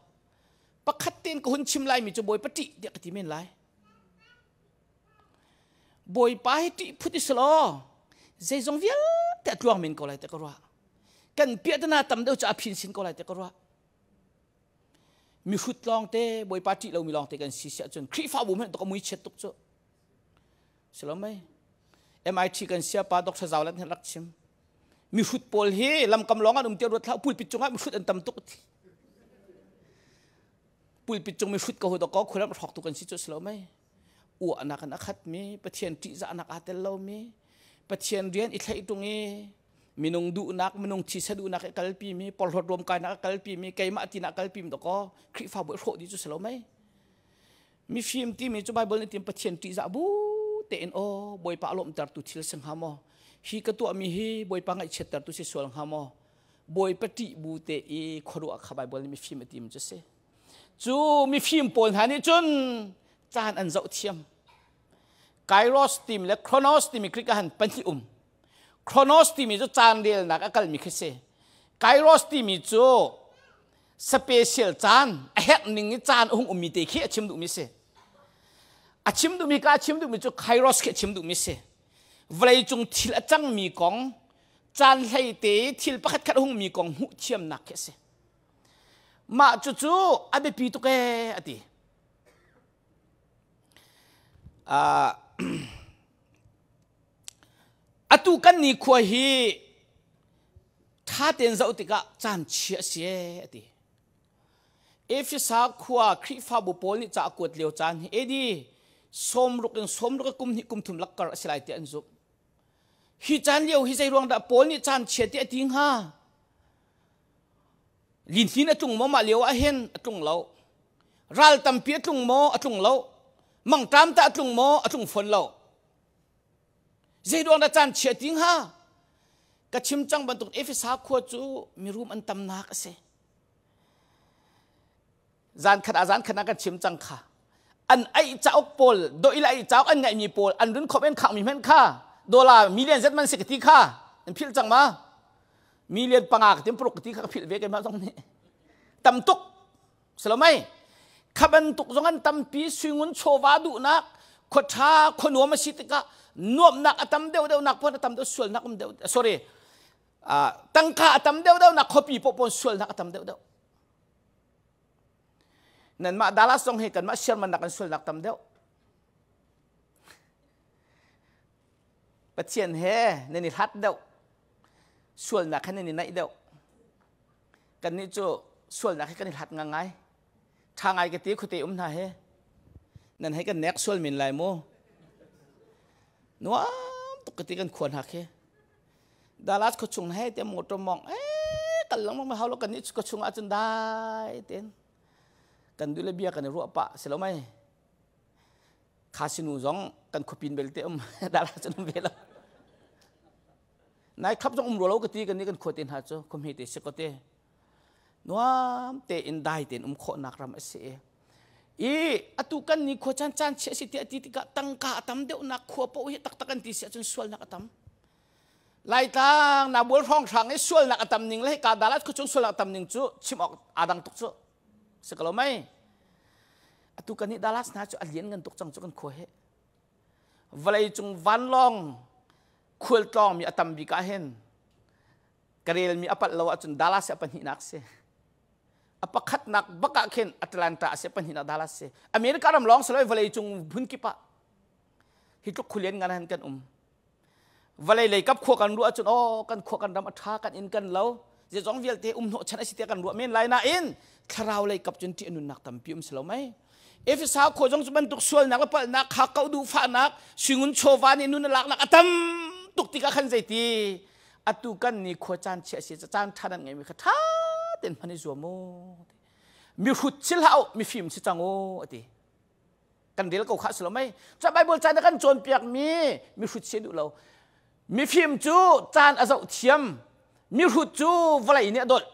pakhat tein ka hun chim laimi cu Bawipa ṭih tiah ka ti men lai. Bawipa hi ṭih phut i selaw zeizong vialte a tluang men ko lai tiah ka ruah. Kan piahtana tam deuh cu a phin sin ko lai tiah ka ruah. Mihrut lawngte, Bawipa ṭih lomi lawngte kan si si ahcun Khrihfabu hmanh tuk a mui chiat tuk cu. Si lo mei? MIT kan siapa Dr. Zau Lat nih rak chim. Mihrut pawl hi lamkam lawng an um tiah ruat hlah, pulpit cungah mihrut an tam tuk ti. Pulpit cung mihrut ko hu ko khulam hrawk tu kan si cu si lo mei? Uahnak in a khatmi, Pathian ṭihzahnak aa tel lomi, Pathian rian i thlaih ṭung i minung duhnak, minung thisa duhnak i kalpimi, porhlawt ruamkainak a kalpimi, keimah tinak a kalpimi dakaw Khrihfabu i hrawh dih cu si lo mei? Mifim timi cu Bible nih tim Pathian ṭihzah bu tein, aw Bawipa a lawmhtertu thil si hnga maw? Hi ka tuahmi hi Bawipa ngaihchiattertu si sual hnga maw? Bawipa ṭih bu te i khuaruah kha Bible nih mifim a tim cu si. Cu mifim pawl hna nih cun Caan an zoh thiam. Kairos timi le Chronos timi Greek ah han pahnih um. Chronos timi cu caan relnak a kalmi khi si. Kairos timi cu special caan a herh ning i caan a hung ummi te khi a chim duhmi si. A chim duhmi ka a chim duhmi cu Kairos khi a chim duhmi si. Vawleicung thil a cangmi kong caan hlei te thil pakhat khat a hungmi kong hmuh thiamnak khi a si. Mah cucu a biapi tuk ee a ti. Atu kan ni khua hi ṭha tein zoh tikah caan chia a si ee a ti. Efesa khua Khrihfabu pawl nih ca a kuat lio caan hi AD 60 in 60 kum hnih kum thum lakkar a si lai tiah an zumh. Hi caan lio hi zei ruang dah Paul nih caan chia ti a ti hnga? Lihnin a tlung maw mah lio ah hin a tlung lo. Ral tampi a tlung maw a tlung lo. Mangṭam tah a tlung maw a tlung fawn lo. Zei ruang dah caan chia ti hnga? Ka chim cang bantuk Efesa khua cu mirum an tamnak a si. Zan khat ah zan khat ah kan chim cang kha. An aih cauk pawl, doi le aih cauk an ngaihmi pawl, an run khop en khangmi hmanh kha dollar million zet man si ka ti kha an philh cang ma? Million panga ka tim paruk ka ti kha ka philh ve keimah zong nih. Tam tuk. Salomai kha bantuk zong an tampi suingun chawva duhnak khua ṭha khua nuam a si tikah nuamhnak a tam deuh deuhnak pon a tam deuh sualnak um deuh sorry tangka a tam deuh deuhnak khuapi paoh pawn sualnak a tam deuh deuh nanmah Dallas zong hi kanmah siarmannak an sualnak tam deuh Pathian he nan i hlat deuh sualnak he nan i naih deuh kannih cu sualnak he kan i hlat ngangai ṭha ngai ka ti khuate um hna he nan hei kan nek sual men lai mu nuam tuk ka ti kan khua hna khi Dallas khuachung he te motor mong eh kal lengmang ma hau lo kan nih khuachung ah cun dai ten kan duh le bia kan i ruah pah si lo mei khasinu zong kan khuapin belte um Dallas cun um ve lo nai khap zong um rua lo ka ti kan nih kan khua te hna cu khuahme te si ko te nuam tein dai tein um khawhnak ram a si i atu kan ni khua caan caan chia si ti a ti tikah tangka a tam deuhnak khua paoh hi taktak an ti si ahcun sualnak a tam Laitlang nabual hrawnghrang i sualnak a tam ning le hika Dallas khuachung sualnak a tam ning cu chim awk aa dang tuk cu si ko lo mei atu kan nih Dallas hna cu a lian ngan tuk cang cu kan khua hi vawlei cung vanlawng khualtlawng mi a tam bik ah hin ka relmi a palh lo ahcun Dallas hi a pahnihnak si a pakhatnak bak ah khin Atlanta a si pahnihnak Dallas si America ram lawng si lo vawlei cung hmun kip ah hi tluk khulian ngan han kan um vawlei lei kap khua kan ruah ahcun aw kan khua kan ram a ṭha kan inn kan lo zeizong vialte um hnawh chan a si tiah kan ruah men lai nain thlarau lei kap cun ṭih a nunnak tampi um si lo mei Efesa khua zong cu bantuk sualnak le palhnak kha kau duhfahnak suingun chawva nih nun a laknak a tam tuk tikah khan zeiti atu kan ni khua caan chia si caan ṭha nan ngeimi kha ṭha tein hman i zuam u mihrut si hlah u mifim si cang u ati kan rel ko kha si lo mei ca Bible caan kan cawnpiak mi mihrut si duh lo mifim cu caan a zoh thiam mihrut cu vawlei nih a dolh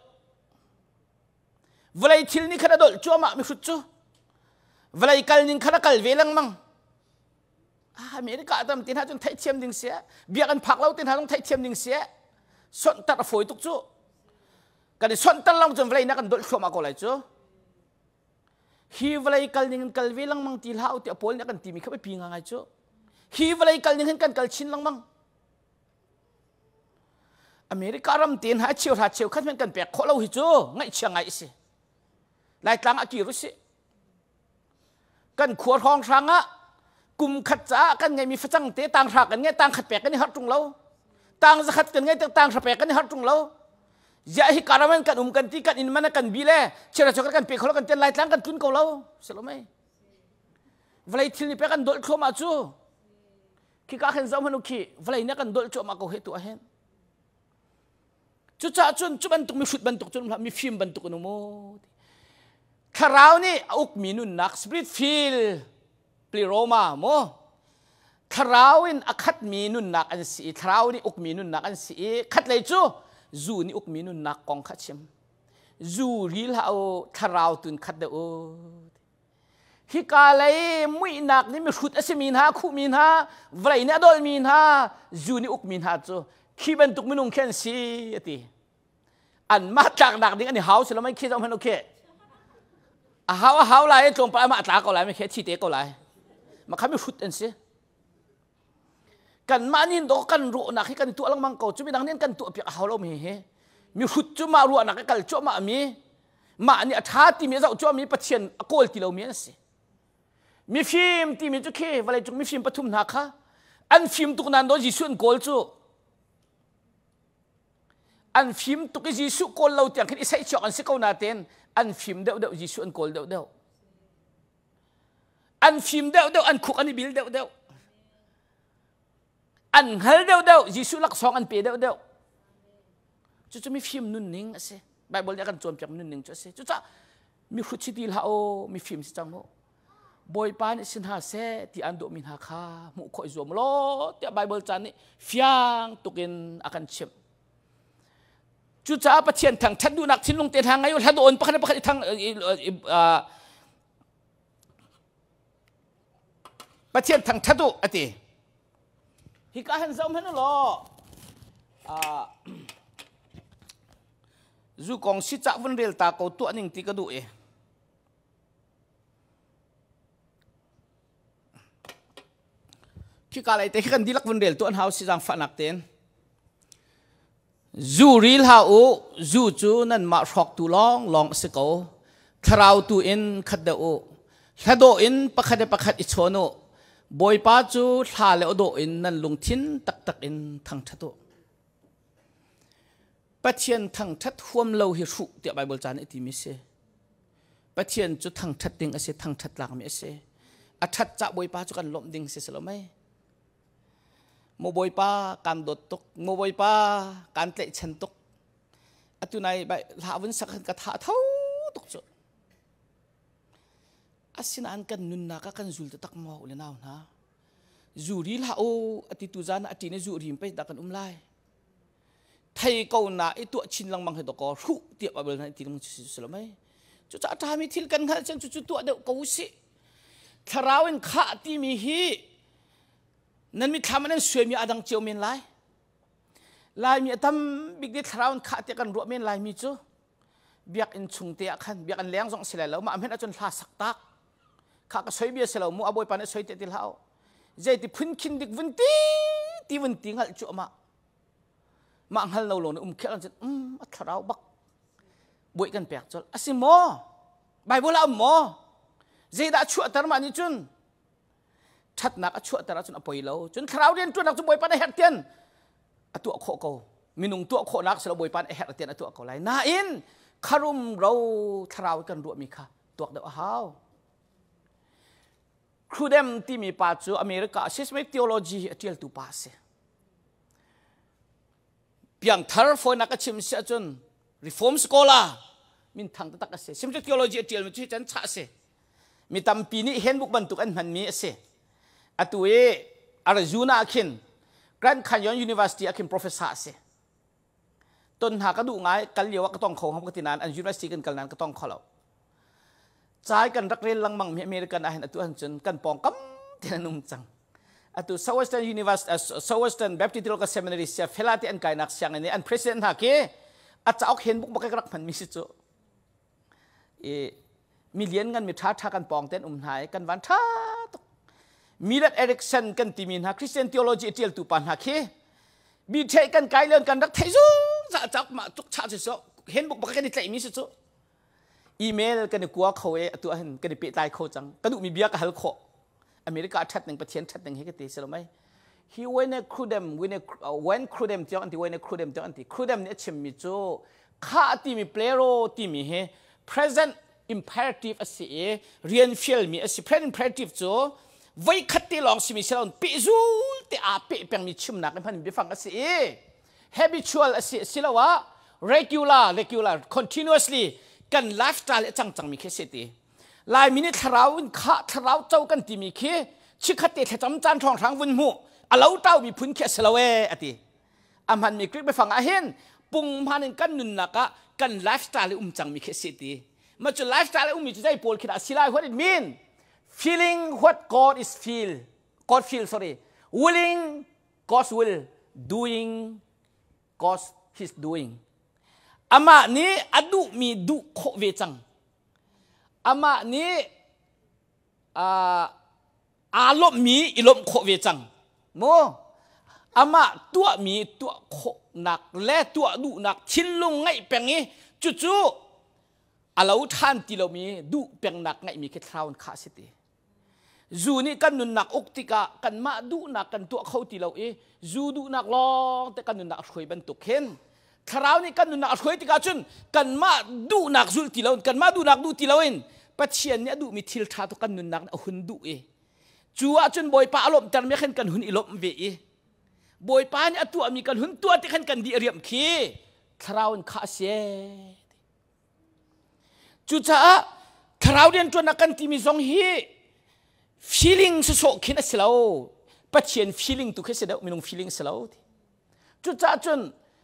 vawlei thil nih khan a dolh cuahmah mihrut cu vawlei kal ning khan a kal ve lengmang America tam ti hna cun theihthiam ding si biak an phak lo ti hna zong theihthiam ding si sonhtar a fawi tuk cu kan i sonhtar long cun vawlei na kan dolh thluahmah ko lai cu hi vawlei kal ning in kal ve lengmang ti hlah u tiah Paul nih a kan timi kha biapi ngai cu hi vawlei kal ning hin kan kal chin lengmang America ram te hna cheu hra cheu khat kan pek khawh lo hi cu ngaihchia ngai si Laitlang a kir si kan khua hrawng hrang ah kum khat caah kan ngeimi facang te tang hra kan ngei tang khat pek kan i harh ṭung lo tang zakhat kan ngei tang hra pek kan i harh ṭung lo ziah hi karaman kan um kan ti kan inn man kan bi le chira chokar kan pe kholo kan ten lai tlang kan tlun ko lo silo mei vawlei thil ni pe kan dolh thluahmah cu khi ka khan zoh hmanu khi vawlei ne kan dolh cuahmah ko he tu ahen Cucaah cun cu bantuk mihrut bantuk cun um hlah mifim bantuk in um u. Thlarau nih a ukmi nunnak spirit feel pleroma mu thlarau in a khatmi nunnak an si i thlarau nih ukmi nunnak an si i khatlei cu zu nih ukmi nunnak kong kha chim zu ri hlah u thlarau tun khat deuh u. Hika lei muihnak nih mihrut a simi hna, khuhmi hna, vawlei nih a dolmi hna, zu nih ukmi hna cu khi bantuk minung khi an si a ti. Anmah tlaknak ding an i hau si lo mei khi zoh hmanh u khi. A hau a hau lai tlawmpal amah a tla ko lai mei khi a thi te ko lai. Mah kha mihrut an si. Kanmah nih dawh kan ruahnak hi kan i tuah lengmang ko cu midang nih an kan tuahpiak a hau lo mi hi. Mihrut cu mah ruahnak i kal cuahmah mi mah nih a ṭha timi a zoh cuahmi Pathian a kawl ti lomi an si. Mifim timi cu khi vawleicung mifim pathum hna kha an fim tuk nain daw Jesuh an kawl cu. An fim tuk i Jesuh kawl lo tiang khin i saihchuak an si ko natein an fim deuhdeuh Jesuh an kawl deuhdeuh. An fim deuhdeuh an khuk an i bil deuhdeuh. An hngal deuhdeuh Jesuh laksawng an pe deuhdeuh. Cucu mifim nunning a si. Bible nih a kan cawnpiak nunning cu a si. Cucaah mihrut si ti hlah u, mifim si cang u. Bawipa nih si hna seh ti an duhmi hna kha hmuh khawh i zuam law tiah Bible caan nih fiang tukin a kan chimh. Cucaah Pathian thangṭhat duhnak thinlung te hna ngei u, hla dawh pakhat le pakhat i thang Pathian thangṭhat u a ti. Hika han zoh hmanh u law zu kong si cah vun rel ta ko tuah ning ti ka duh i Khika lei te khi kan dihlak vun rel tuah hau si zaangfahnak tein. Zu ril hlah u, zu cu nanmah hrawktu lawnglawng a si ko. Thlarau tu in khat deuh u. Hladawh in pakhat le pakhat i chawn u. Bawipa cu hla le awdawh in nan lungthin taktak in thangṭhat u. Pathian thangṭhat huam lo hi hruh tiah Baibal ca nih a timi si. Pathian cu thangṭhat ding a si, thangṭhat tlakmi a si. A ṭhat cah Bawipa cu kan lawmh ding si si lo mei? Maw Bawipa kan dawt tuk, maw Bawipa kan tlaihchan tuk. Atu nai bai hla vun sak ka tha tho tuk cu. Asinain kan nunnak ah kan zul taktak maw u le nau hna? Zu ri hlah u ati tu zan ah a ṭin i zu rim pei dah kan um lai. Thei ko na i tuah chin lengmang hi dawkaw hruh tiah Bible hna ti lengmang si si lo mei. Cucaah ṭhami thil kan hngalh cun cucu tuah deuh ko usih. Thlarau in khah timi hi nan mitthlam ah nan suaimi a dang cio men lai. Laimi a tam bik nih thlarau in khah tiah kan ruah men laimi cu biakinn chung te ah khan biakinn leng zong si lai lo mah hmenh ahcun hla sak tak kha ka soi bia si lo mu a bawipa nih soi te ti hlah zeiti phun khin dik vun ti ti vun ti hngalh cu amah mah hngal lo lo nih um khel an cun um a thlarau bak buai kan pek col asi maw bible ah um maw zeidah chuahter mah nih cun ṭhatnak a chuahter ahcun a poi lo cun thlarau rianṭuannak cu bawipa nih a herh tian a tuah khawh ko minung tuah khawhnak si lo bawipa nih a herh tian a tuah ko lai nain kharum ro thlarau kan ruahmi kha tuak deuh a hau Crudem timi pa cu America systematic theology a ṭialtu pa a si piangthar fawinak ka chim si ahcun reform scholar min thang taktak a si systematic theology a ṭialmi cu can chah a si mi tampi nih handbook bantuk an hmanmi a si atu i Arizona ah khin Grand Canyon University ah khin professor a si ton hna ka duh ngai kal lio ah ka tong kho ham ka ti nain an university kan kal nain ka tong kho lo cai kan rak rel lengmang mi American ah hin atu han cun kan pawng kam tin an um cang atu Southwestern University Southwestern Baptist Theological Seminary sia fela ti an kainak sianginn i an president hna khi a cauk handbook bak ka rak hman mi si cu i mi lian ngan mi ṭha ṭha kan pawng ten um hna i kan van ṭha tuk Millard Erickson kan timi hna Christian theology a ṭialtu pa hna khi bi ṭhei kan kai len kan rak thei zungzal cak mah tuk cha si so handbook bak kan i tlaihmi si cu email kan i kua kho e atu ahhin kan i pehtlai kho cang ka duhmi bia ka hal khawh America ṭhat ning Pathian ṭhat ning hi ka ti si lo mei hi wene crudem wene when crudem tiang an ti wene crudem tiang an ti crudem nih a chimmi cu kha timi plero timi hi present imperative a si i rian fialmi a si present imperative cu voi khat te lawng simi si lo pehzul te aa peh pengmi chimnak in hman biafang a si i habitual a si siloah regular regular continuously kan lifestyle a cang cangmi khi si ti Laimi nih thlarau in khah thlarau co kan timi khi chikkhat te thlacam caan hrawnghrang vun hmuh a lo tau mi phun khi a si lo ee a ti a hmanmi Greek biafang ah hin punghman in kan nunnak ah kan lifestyle i um cangmi khi a si ti ma cu lifestyle i ummi cu zei pawl khi dah a si lai what it mean? Feeling what God is feel, God feel, sorry. Willing God's will, doing God's his doing. Amah nih a duhmi duh khawh ve cang. Amah nih aa lawmhmi i lawmh khawh ve cang. Mu amah tuahmi tuah khawhnak le tuah duhnak thinlung ngeih peng i cucu a lo ṭhan ti lomi duh pengnak ngeihmi khi thlarau in khah si ti. Zu nih kan nunnak uk tikah kanmah duhnak kan tuah kho ti lo i zu duhnak lawng te kan nunnak a hruai bantuk khin thlarau nih kan nunnak a hruai tikah cun kanmah duhnak zulh ti loin, kanmah duhnak duh ti loin Pathian nih a duhmi thil ṭha tu kan nunnak nih a hun duh i cu ahcun Bawipa a lawmhter mi khan kan hun i lawmh ve i Bawipa nih a tuahmi kan hun tuah ti khan kan di a riamh khi thlarau in khah a si. Cucaah thlarau rianṭuannak kan timi zong hi feeling sawsawh khin a si lo. Pathian feeling tu khi si deuh, minung feeling si lo. Cucaah cun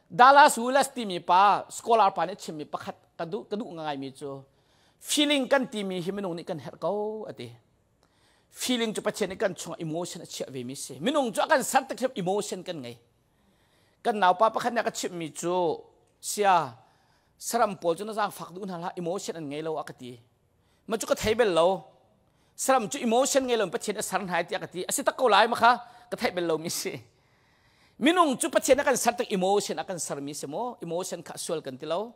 Dallas Willard timi pa, scholar pa nih a chimmi pakhat ka duh ngaimi cu feeling kan timi hi minung nih kan herh ko a ti. Feeling cu Pathian nih kan chungah emotion a chiah ve mi si. Minung cu a kan ser tik emotion kan ngei. Kan naupa pakhat nih a ka chimhmi cu sia saram pawl cu na zaangfak duh hna hlah, emotion an ngei lo a ka ti. Ma cu ka thei bel lo. Saram cu emotion ngei lo in Pathian a ser hna tiah ka ti. A si tak ko lai ma kha ka theih bel lo mi si. Minung cu Pathian a kan ser tik emotion a kan sermi si maw? Emotion kha sual kan ti lo.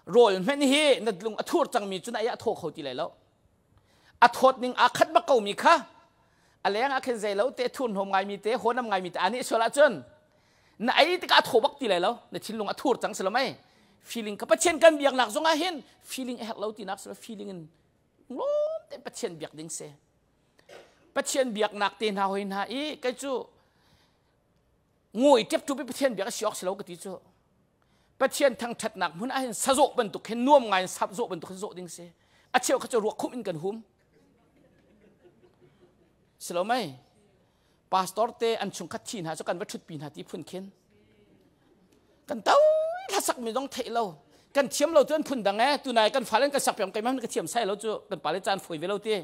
Rawl hmenh hi na lung a thur cangmi cu na ei a thaw kho ti lai lo. A thawt ning aa khat bak ko mi kha a leng ah khin zei lo te thur hnawm ngaimi te hawnam ngaimi te ani sual ahcun na ei tikah a thaw bak ti lai lo. Na thinlung a thur cang si lo mei? Feeling ka Pathian kan biaknak zong ah hin feeling a herh lo tinak si lo. Feeling in lawm te Pathian biak ding si. Pathian biaknak te hna hoi hna i kei cu ngoi tep tu Pathian biak a si awk si lo ka ti cu. Pathian thangṭhatnak hmun ah hin sazawh bantuk hin nuam ngai in sap zawh bantuk hin zawh ding si. A cheu kha cu ruak khum in kan hum si lo mei? Pastor te an chungkhat thi hna cu kan va ṭhutpi hna ti phun khin kan to hlasak mi zong theih lo, kan thiam lo cu an phun dang e. Tunai kan fale kan sak piam, keimah ka thiam sai lo cu, kan pale caan foi ve lo ti.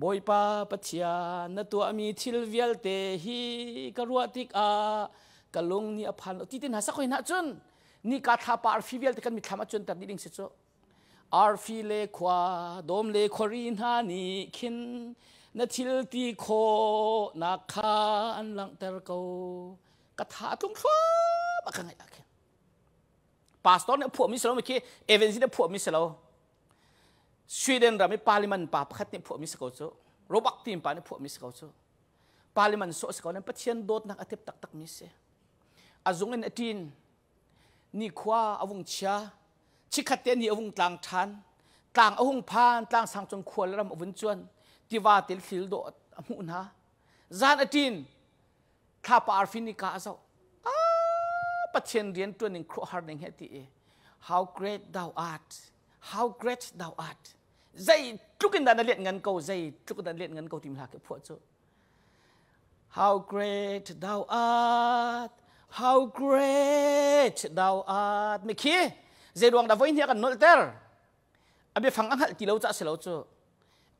Bawipa Pathian, na tuahmi thil vialte hi ka ruah tikah ka lung nih a phan lo ti tin hna sak hoi hna cun nika thlapa arfi vialte kan mitthlam ah cuanter dih ding si cu. Arfi le khua dawm le khuari hna nih khin na thil ti khawhnak kha an langhter ko. Ka tha a tlung thluam a ka ngaih ah khin pastor nih a phuahmi si lo khi, evangelist nih a phuahmi si lo, Sweden ram i parliament pa pakhat nih phuahmi si ko cu. Robert tim pa nih phuahmi si ko cu. Parliament sawh si ko nan Pathian dawtnak a tip taktak mi si. A zung in a ṭin, nikhua a vung chia, chikhat te ni a vung tlang ṭhan, tlang a hung phan, tlang sang cung khua le ram a vun cuan, tiva tel thlil dawh a hmuh hna. Zan a ṭin, thlapa arfi nika a zoh. Ah, Pathian rian ṭuan ning khuahar ning he ti i how great thou art, how great thou art, zei tluk in dah na lian ngan ko, zei tluk in dah na lian ngan ko timi hla khi phuah cu. How great thou art, how great thou art. Mikhi zei ruang dah voi hnih kan nolh ter? A biafang a hngalh ti lo ca si lo cu,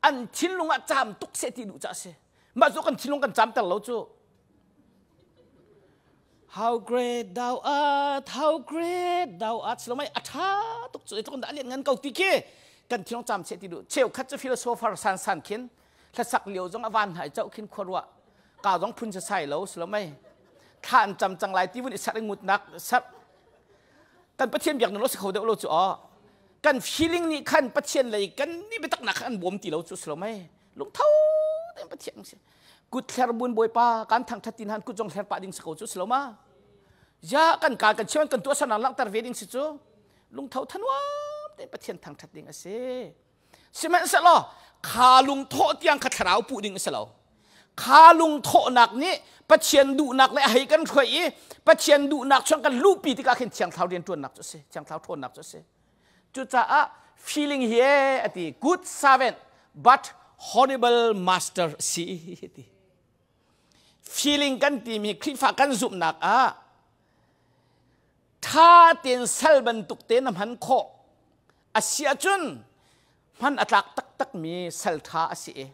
an thinlung ah caam tuk seh ti duh ca si. Mah cu kan thinlung kan caam ter lo cu. How great thou art, how great thou art si lo mai? A ṭha tuk cu, tluk dah lian ngan ko ti khi kan thinlung caam seh ti duh. Cheukhat cu philosopher san san khin hlasak lio zong a van hai chau khin khuaruah ka zong phun sai lo si lo mai? Thla an cam cang lai ti vun i ser ngutnak ser kan Pathian biak lo si kho deuh lo cu. Aw, kan feeling nih khan Pathian lei kan ni biatak nak khan an bawm ti lo cu si lo mei? Lungtho tein Pathian si kut thler bun Bawipa kan thangthat tin han kut zong thler pah ding si ko cu si lo ma? Ya kan ka kan chian kan tuah sanang langhter ve ding si cu. Lungtho thanuam tein Pathian thangthat ding a si. Sihmanhsehlaw kha lungthawh tiang kha thlarau puh ding a si lo. Kha lungthawhnak nih Pathian duhnak le a hei kan hruai i Pathian duhnak chung kan luhpi tikah khin Thiang Thlarau rianṭuannak cu a si, Thiang Thlarau ṭhawnnak cu a si. Cucaah feeling hi a ti, good servant but horrible master si ti. Feeling kan timi Khrihfa kan zumhnak ah ṭha tein sal bantuk te na hman khawh a si ahcun hman a tlak taktak. taktakmi sal ṭha a si i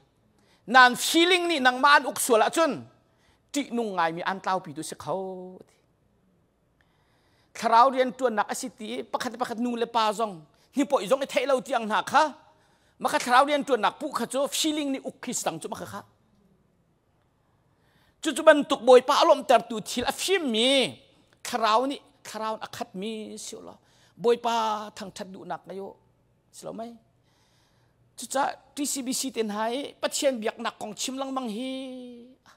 nan feeling nih nangmah an uk sual ahcun ṭihnung ngaimi an tlaupi tu si kho ti. Thlarau rian ṭuannak a si ti i pakhat le pakhat nu le pa zong hnipawi zong i theih lo tiang hna kha maka thlarau rian ṭuannak puh kha cu feeling nih uk khi si cu maka kha. Cucu bantuk Bawipa a lawmhtertu thil a fimmi thlarau nih thlarau a khatmi si law Bawipa thangṭhat duhnak ngei u si lo mei? Cucaah TCBC te hna i Pathian biaknak kong chim lengmang hi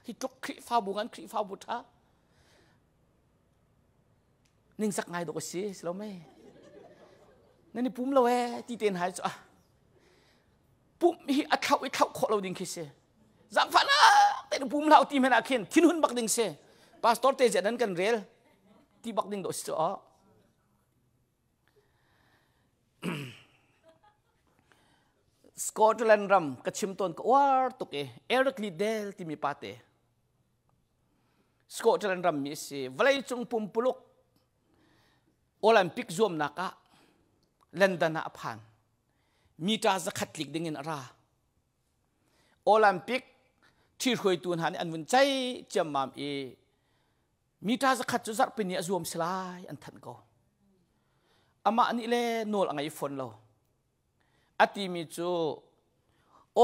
hi tluk Khrihfabu ngan Khrihfabu ṭha ningzak ngai dawk a si si lo mei? Nan i pum lo ee ti te hna cu ah pumh hi a thlauh i thlauh khawh lo ding khi si. Zaangfahnak tein pum hlah ti hmanh ah khin thinhun bak ding si. Pastor te ziah nan kan rel ti bak ding dawh si cu aw. Scotland ram ka chim tawn ka uar tuk i Eric Liddell timi pa te Scotland ram mi a si. Vawleicung pumpuluk Olympic zuamnak ah London ah a phan. Mita 100 tlik ding in a ra. Olympic ṭhihruaitu hna nih an vun ceih ciammam i mita 100 cu zarhpini a zuam si lai an thanh ko. Amah nih le nawl a ngei fawn lo. A timi cu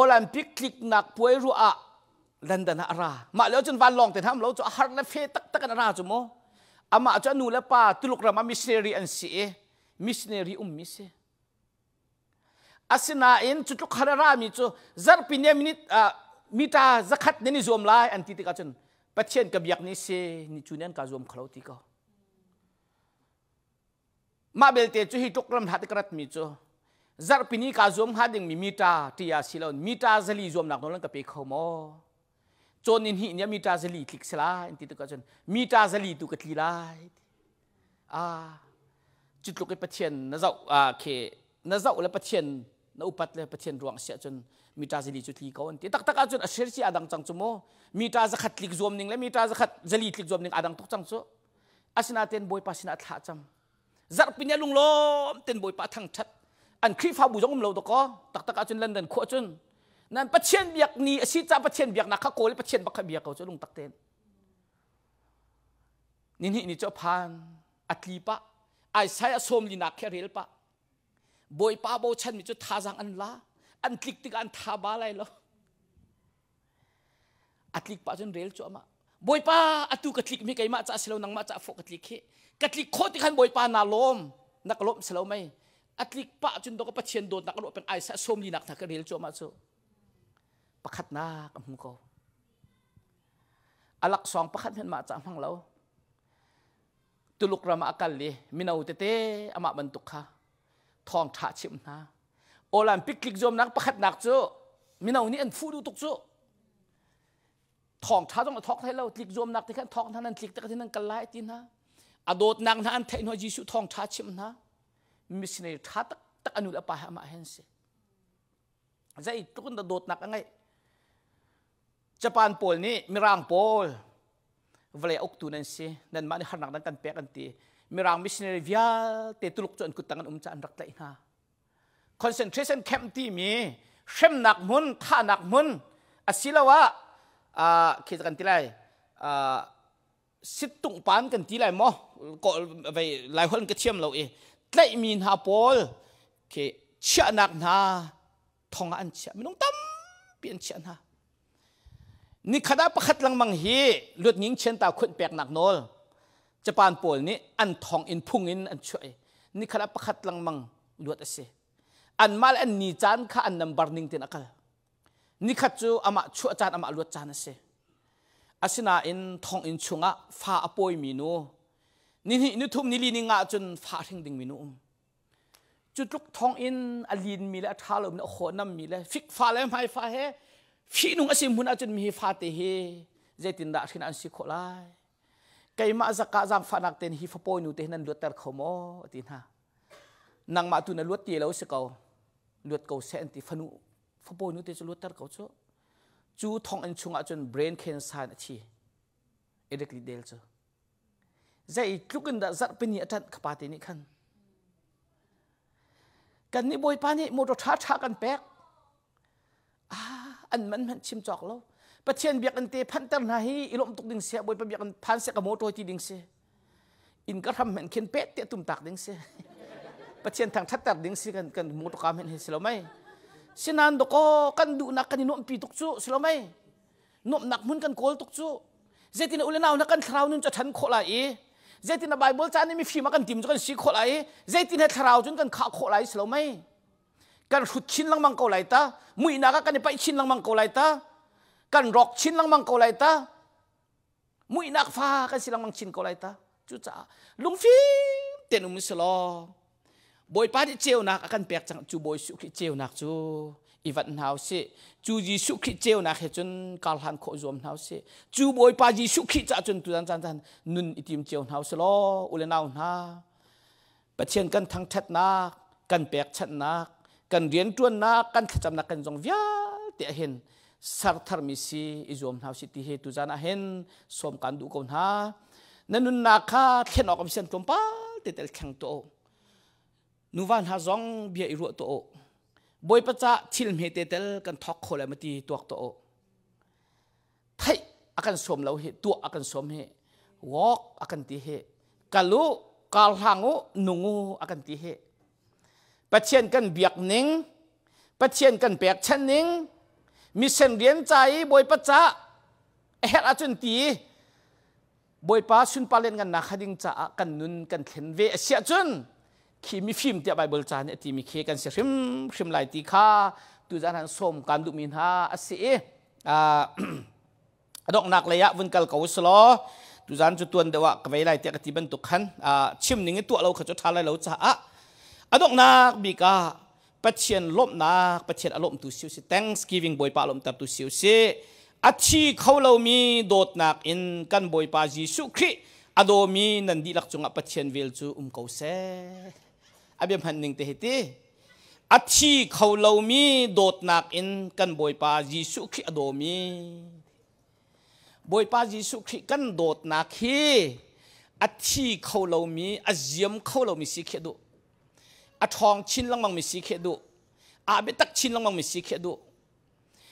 Olympic tliknak puai ruah ah London ah a ra. Mah lio cun vanlawng te hna um lo cu a har le fe taktak in a ra cu mu. Amah cu a nu le pa Tuluk ram ah missionary an si i missionary ummi si. Asinain cu tluk har a rami cu zarhpi ni minute mita 100 nan i zuam lai an ti tikah cun Pathian ka biak ni si ni cu nan ka zuam kho lo ti ko. Mah belte cu hi tluk ram hlat ka ratmi cu zarhpi ni ka zuam hnga dingmi mita tia si lo mita 400 zuamnak nawl an ka pe kho maw? Cawn ni hnih ni mita 400 tlik si lai an ti tikah cun mita 400 tu ka tli lai. Ah, cu tluk i Pathian na zoh ah khi na zoh le Pathian na upat le Pathian ruang si ahcun mita 400 cu tli ko an ti. Taktak ahcun a sir si adang cang cu mu. Mita 100 tlik zuam ning le mita 100 400 tlik zuam ning adang tuk cang cu. Asinain Bawipa sinah thla cam. Zarhpi ni lunglawm ten Bawipa thangṭhat. An Khrihfabu zong um lo dakaw. Taktak ahcun London khua cun nan Pathian biak ni a si ca Pathian biaknak kha kawl i Pathian bak kha bia ko cu lungtak tein. Nihnih ni cu a phan, a tli pah, Isaiah 44 khi a rel pah. Bawipa bochanmi cu thazaang an la, an tlik tikah an tha ba lai lo. A tlik pah cun rel cuahmah. Bawipa, atu ka tlik mi keimah ca si lo nangmah ca fawh ka tlik hi. Ka tlik khawh ti khan Bawipa naa lawm, na ka lawmh si lo mei. A tlik pah cun dawk Pathian dawtnak a ruah peng Isaiah 44 hna ka rel cuahmah cu. Pakhatnak a hmu ko. A laksawng pakhat hmanh mah ca hmang lo. Tuluk ram ah a kal i mino tete amah bantuk kha thawngṭha chimh hna. Olympic tlik zuamnak pakhatnak cu mino nih an fuh duh tuk cu. Thawngṭha zong a thawk hlei lo tlik zuamnak te khan thawk hna nan tlik tak nan kal lai ti hna. A dawtnak hna an theih hnu Jesuh thawngṭha chimh hna. Missionary ṭha taktak a nu le a pa he amah he an si. Zeitluk in dah dawtnak a ngeih. Japan pawl nih Mirang pawl vawlei uktu nan si nanmah nih harnak nan kan pek an ti. Mirang missionary vialte Tuluk cu an kuttang an um caah an rak tlaih hna. Concentration camp timi hremnak hmun, thahnak hmun asiloah khi kan ti lai sittung pan kan ti lai maw vei lai holh ka thiam lo i tlaihmi hna pawl khi chiahnak hna thong ah an chiah minung tampi an chiah hna nikhat ah pakhat lengmang hi luatnging chianta khunh peknak nawl Japan pawl nih an thong in phung in an chuah i nikhat ah pakhat lengmang luat a si anmah le an ni caan kha an number ning tin a kal Nikhat cu amah chuah caan amah luat caan a si. Asinain thonginn chungah fa a pawimi nu, nihnih nithum nili ni nga cun fa a hring dingmi nu um. Cu tluk thonginn a linmi le a ṭha lomi a hawnammi le fikfa le hmaifa he fihnung a si hmun ahcun mi hi fate hi zeitindah hrin an si khawh lai? Keimah zakah zaangfahnak tein hi fapawi nu te hi nan luatter kho maw? a ti hna. Nangmah tu na luat ti lo si ko. Luat ko seh an ti fanu fapawi nu te cu luatter ko cu cu thonginn chungah cun brain cancer in a thi Eric Liddell cu zei tluk in dah zarhpini a ṭanh khapa te nih khan kan nih bawipa nih motor ṭha ṭha kan pek. An man hmanh chim cawk lo. Pathian biakinn te phanter hna hi i lawmh tuk ding si, Bawipa biakinn phan seh ka motor ti ding si. Inn ka hram hmenh khin pet tiah tum tak ding si. Pathian thang thatter ding si kan kan motor ka hmenh hi si lo mei. Sinan doko kan duhnak kan i nuamhpi tuk cu si lo mei. Nuamhnak hmun kan kawl tuk cu. Zeitin ule nau na kan thlarau nun cu ṭhan khawh lai i zeitin a Bible ca nih mifim a kan tim cu kan si khawh lai i zeitin he thlarau cun kan khah khawh lai si lo mei. Kan hrut chin lengmang ko lai ta. Muihnak ah kan i paih chin lengmang ko lai ta. Kan rawk chin lengmang ko lai ta. Muihnak fa kan si lengmang chin ko lai ta. Cucaah lungfim tein um si law Bawipa nih ceunak a kan pek cang cu Bawi Jesuh Khrih ceunak cu i vat hna usih. Cu Jesuh Khrih ceunak he cun karhlan khawh zuam hna usih. Cu Bawipa Jesuh Khrih caah cun tuzan caan caan nun i tim cio hna usih law u le nau hna Pathian kan thangṭhatnak, kan pekchanhnak, kan rianṭuannak, kan thlacamnak kan zong vialte ah hin ser tharmi si i zuam hna usih ti hi tuzan ah hin sawm kan duh ko hna. Na nunnak kha thlen awk am sian tlawmpal te tel thleng tuah u. Nuva hna zong bia i ruah tuah u. Bawipa ca thil hme te tel kan thawk kho lai ma ti tuak tuah u. Theih a kan sawm lo hi, tuah a kan sawm hi, walk a kan ti hi, kal u, kar hlang u, nung u a kan ti hi. Pathian kan biak ning, Pathian kan pekchanh ning, mission rian ca i Bawipa ca a herh ahcun ti i Bawipa sunpar len ngannak kha ding caah kan nun kan thlen ve a si ahcun khi mifim tiah Bible ca nih a timi khi kan si hrimhrim lai ti kha tuzan han sawm kan duhmi hna a si i a donghnak lei ah vun kal ko usulaw tuzan cu tuan deuh ah ka vei lai tiah ka ti bantuk khan chim ning i tuah lo kha cu ṭha lai lo caah a donghnak bik ah Pathian lawmhnak Pathian a lawmhtu si usih Thanksgiving Bawipa a lawmhtertu si usih a thi kho lomi dawtnak in kan Bawipa Jesuh Khrih a dawmi nan dihlak cungah Pathian vel cu um ko seh a bia hman ning te hi ti a thi kho lomi dawtnak in kan Bawipa Jesuh Khrih a dawmi Bawipa Jesuh Khrih kan dawtnak hi a thi kho lomi a ziam kho lomi si khi a duh a ṭhawng chin lengmang mi si khi a duh aa biatak chin lengmang mi si khi a duh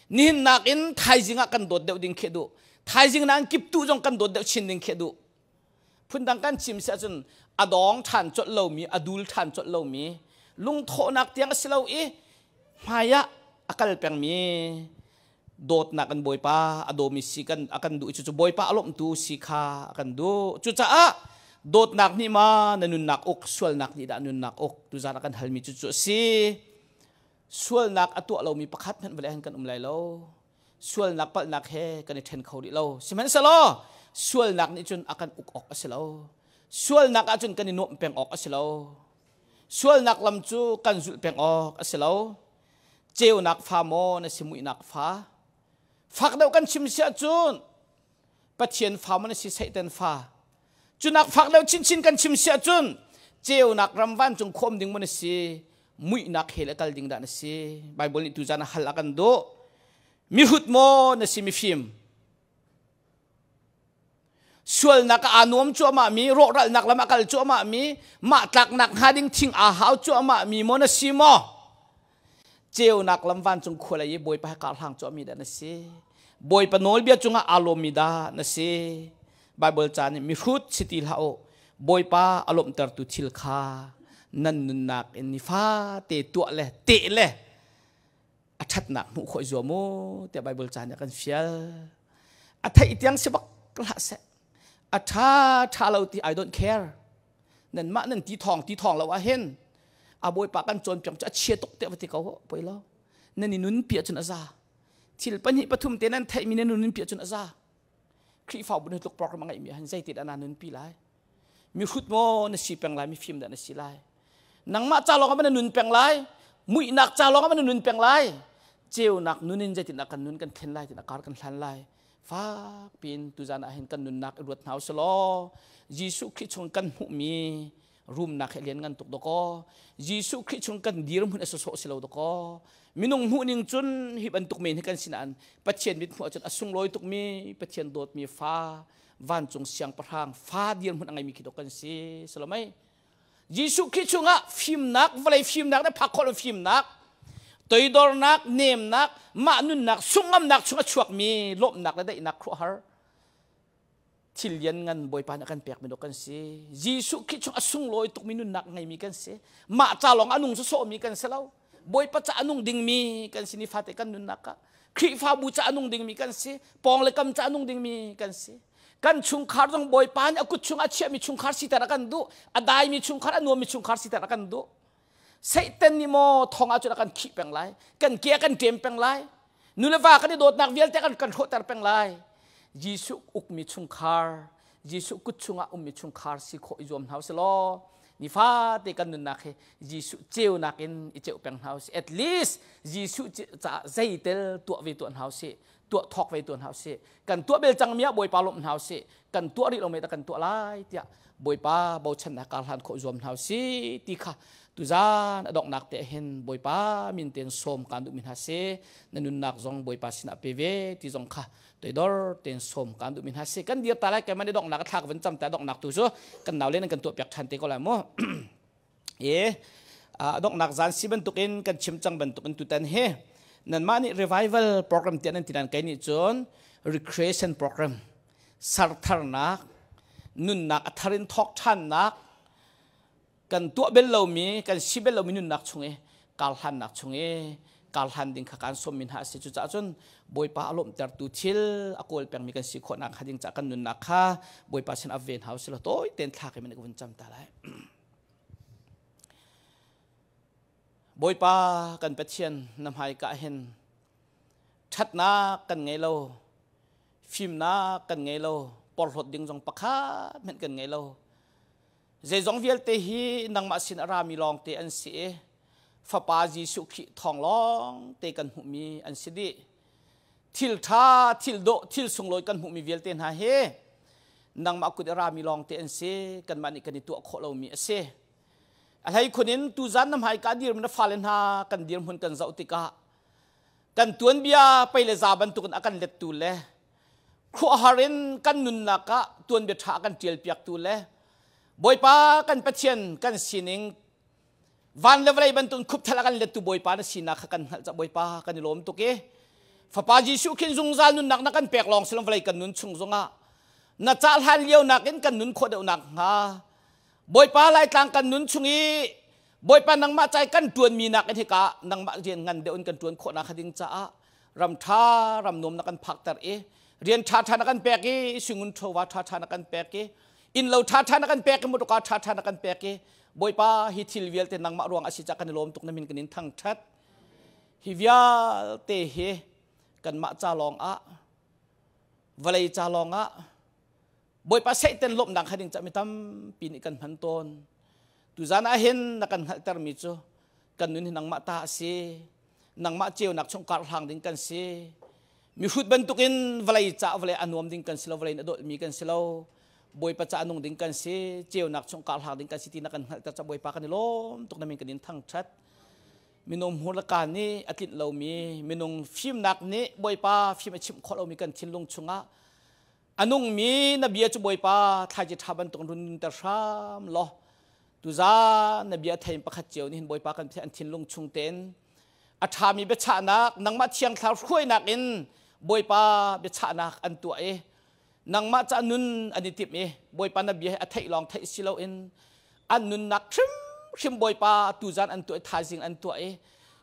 nihin nakin thaizing ah kan dawt deuh ding khi a duh thaizing nakin kiptuh zong kan dawt deuh chin ding khi a duh phundang kan chim si ahcun a dawng ṭhan colh lomi a dul ṭhan colh lomi lungthawhnak tiang a si lo i hmai ah a kal pengmi dawtnak kan Bawipa a dawmi si kan a kan duh cucu Bawipa a lawmhtu si kha a kan duh cucaah dawtnak nih ma na nunnak uk sualnak nih dah nunnak uk tuzan a kan halmi cucu a si sualnak a tuah lomi pakhat hmanh vawlei han kan um lai lo sualnak palhnak he kan i ṭhen kho rih lo sihmanhsehlaw sualnak nih cun a kan uk awk a si lo sualnak ahcun kan i nuamh peng awk a si lo sualnak lam cu kan zulh peng awk a si lo ceunak fa maw na si muihnak fa fak deuh kan chim si ahcun Pathian fa maw na si Satan fa cunak fak deuh chinchin kan chim si ahcun ceunak ram vancung khawm ding maw na si muihnak he le kal ding dah na si Bible nih tuzan a hal a kan duh mihrut maw na si mifim sualnak ah aa nuam cuahmah mi rawhralnak lam a kal cuahmah mi mah tlaknak hnga ding thing aa hau cuahmah mi maw na si maw ceunak lam vancung khua lei i bawipa he kar hlang cuahmi dah na si bawipa nawlbia cungah aa lawmmi dah na si Bible ca nih mihrut si ti hlah u bawipa a lawmhtertu thil kha nan nunnak in nifate tuah le teh le a ṭhatnak hmuh khawh i zuam u tiah Bible ca nih a kan fial. A theih tiang si bak hlah seh. A ṭha ṭha lo ti I don't care. Nanmah nan ti thawng ti thawng lo ahhin a bawipa kan cawnpiak cu a chia tuk tiah va ti ko poi lo. Nan i nunpi ahcun a za. Thil pahnih pathum te nan theihmi nan nunpi ahcun a za. Khrihfabu nih tluk program a ngeihmi ahhin zeitin dah na nunpi lai? Mihrut maw na si peng lai, mifim dah na si lai? Nangmah ca lawng ah na nun peng lai, muihnak ca lawng ah na nun peng lai. Ceunak nun in zeitin dah kan nun kan thlen lai, tin kar kan hlan lai. Fak piin tuzan ah hin kan nunnak i ruat hna usih law Jesuh Khrih chung kan hmuhmi rumnak he lian ngan tuk dakaw Jesuh Khrih chung kan dirhmun a sawsawh si lo dakaw minung hmuh ning cun hi bantuk men hi kan si nain Pathian mit hmuh ahcun a sunglawi tukmi Pathian dawtmi fa vancung siangpahrang fa dirhmun a ngeimi khi dok kan si salomei Jesuh Khrih chungah fimnak vawlei fimnak le phak khawh lo fimnak. Toidornak, nemnak, mah nunnak, sungamnak chung a chuakmi lawmhnak le daihnak khuahar thil lian ngan Bawipa nih a kan pekmi dawh kan si. Jesuh Khrih chung a sunglawi tukmi nunnak ngeimi kan si. Mah ca lawng a nung sawsawhmi kan si lo. Bawipa ca a nung dingmi kan si nifate kan nunnak ah. Khrihfabu ca a nung dingmi kan si. Pawng le kam ca a nung dingmi kan si. Kan chungkhar zong Bawipa nih a kut chung a chiahmi chungkhar siter a kan duh. A daimi chungkhar, a nuammi chungkhar siter a kan duh. Satan nih maw thong ah cun a kan khih peng lai. Kan ke a kan ṭem peng lai. Nu le va kan i dawtnak vialte kan hrawhter peng lai. Jesuh ukmi chungkhar, Jesuh kut chungah ummi chungkhar si khawh i zuam hna usih law nifate kan nunnak hi Jesuh ceunak in i ceuh peng hna usih. At least Jesuh caah zeitel tuah ve tuah hna usih, tuah thawk ve tuah hna usih. Kan tuah bel cangmi ah Bawipa lawmh hna usih. Kan tuah rih lomi dah kan tuah lai tiah Bawipa bochannak kar hlan khawh zuam hna usih ti kha tuzan a donghnak te hin Bawipa min tein sawm kaan duhmi hna si. Na nunnak zong Bawipa sinah pe ve ti zong kha toidor tein sawm kaan duhmi hna si. Kan dir ta lai keimah nih donghnak a thlak van cam ta donghnak tu cu kan nau le nan kan tuah piak ṭhan te ko lai mu. E a donghnak zan si bantukin kan chim cang bantukin tutan hi nanmah nih revival program tiah nan ti nan kai nih cun recreation program sartharnak nunnak a thar in thawk ṭhannak kan tuah bel lomi kan si bel lomi nunnak chung i karhlannak chung i karhlan ding kha kan sawmmi hna a si. Cucaah cun Bawipa a lawmhtertu thil a kawl pengmi kan si khawhnak hnga ding caah kan nunnak kha Bawipa sin a ven hau si law tawi tein thlak in ka vun cam ta lai. Bawipa kan Pathian, na hmaika hin ṭhatnak kan ngei lo, fimnak kan ngei lo, porhlawt ding zong pakhat hmanh kan ngei lo. Zeizong vialte hi nangmah sin a rami lawngte an si i Fapa Jesuh Khrih thawng lawngte kan hmuhmi an si dih. Thil ṭha, thil dawh, thil sunglawi kan hmuhmi vialte hna hi nangmah kut i rami lawngte an si, kanmah nih kan i tuah khawh lomi a si. A hleikhun in tuzan na hmaika dirmi na fale hna kan dirhmun kan zoh tikah kan tuanbia pei le za bantukin a kan lettu le khuahar in kan nunnak ah tuanbia ṭha kan ṭialpiaktu le Bawipa kan Pathian kan sining van le vawlei bantukin khupthal a kan lettu Bawipa na sinak kha kan hngalh ca Bawipa kan i lawm tuk i Fapa Jesuh khin zungzal nunnak na kan pek lawng silom vawlei kan nun chung zongah na cah hlan lio nakin kan nun khawh deuh nak hnga Bawipa Laitlang kan nun chung i Bawipa nangmah cai kan ṭuanmi nakin hika nangmah rian ngan deuh in kan ṭuan khawh nak ding caah ram ṭha ram nuam na kan phakter i rian ṭha ṭha na kan pek i singun ṭhowa ṭha ṭha na kan pek i innlo ṭha ṭha na kan pek i motorka ṭha ṭha na kan pek i Bawipa hi thil vialte nangmah ruang a si cah kan i lawm tuk na min kan in thangṭhat. Hi vialte hi kanmah ca lawng ah vawlei ca lawng ah Bawipa Satan lawmhnak kha ding cah mi tampi nih kan hman tawn. Tuzan ah hin na kan hngalhtermi cu kan nun hi nangmah ta a si. Nangmah ceunak chung kar hlang ding kan si. Mihrut bantukin vawlei ca vawlei a nuam ding kan si lo, vawlei in a dawtmi kan si lo. Bawipa ca nung ding kan si, ceunak chung kar hlang ding kan si ti na kan hngalhter ca Bawipa kan i lawm tuk na min kan in thangthat. Minung hmur le kaa nih a tlinh lomi, minung fimnak nih Bawipa fim a chimh khawh lomi kan thinlung chungah A nungmi na bia cu Bawipa thlaici ṭha bantuk run nunter hram law tuzaan na bia thein pakhat cio nih hin Bawipa kan an thinlung chung tein a ṭhami biachahnak nangmah thiang thlarau hruainak in Bawipa biachahnak an tuah i nangmah ca nun an i timh i Bawipa na bia hi a theih lawng theih si loin an nunnak hrimhrim Bawipa tuzaan an tuah i thaizing an tuah i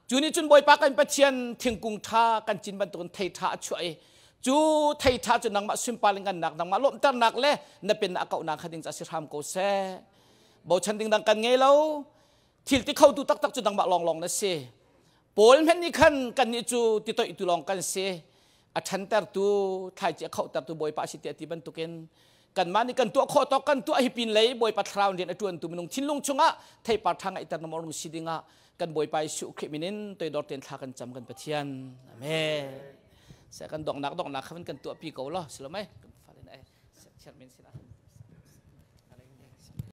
cu nih cun Bawipa kan Pathian thingkung ṭha kan cin bantukin thei ṭha a chuah i cu thei ṭha cu nangmah sunpar ngannak nangmah lawmhternak le na pennak a kauhnak kha ding ca si hram ko seh. Bochan ding dang kan ngei lo. Thil ti khotu taktak cu nangmah lawnglawng na si. Paul hmenh nih khan kannih cu titoihtu lawng kan si. A ṭhantertu thlaici a khohtertu Bawipa a si tiah ti bantukin kanmah nih kan tuah khawh tawk kan tuah hi pin lei Bawipa thlarau rian a ṭuantu minung thinlung chungah theipar ṭha ngeihter na rung si dingah kan Bawipa Jesuh Khrih min in toidor tein thla kan cam kan Pathian. Amen. Se kan donghnak donghnak kha kan tuahpi ko lo silomai kan fale ai chairman sinah.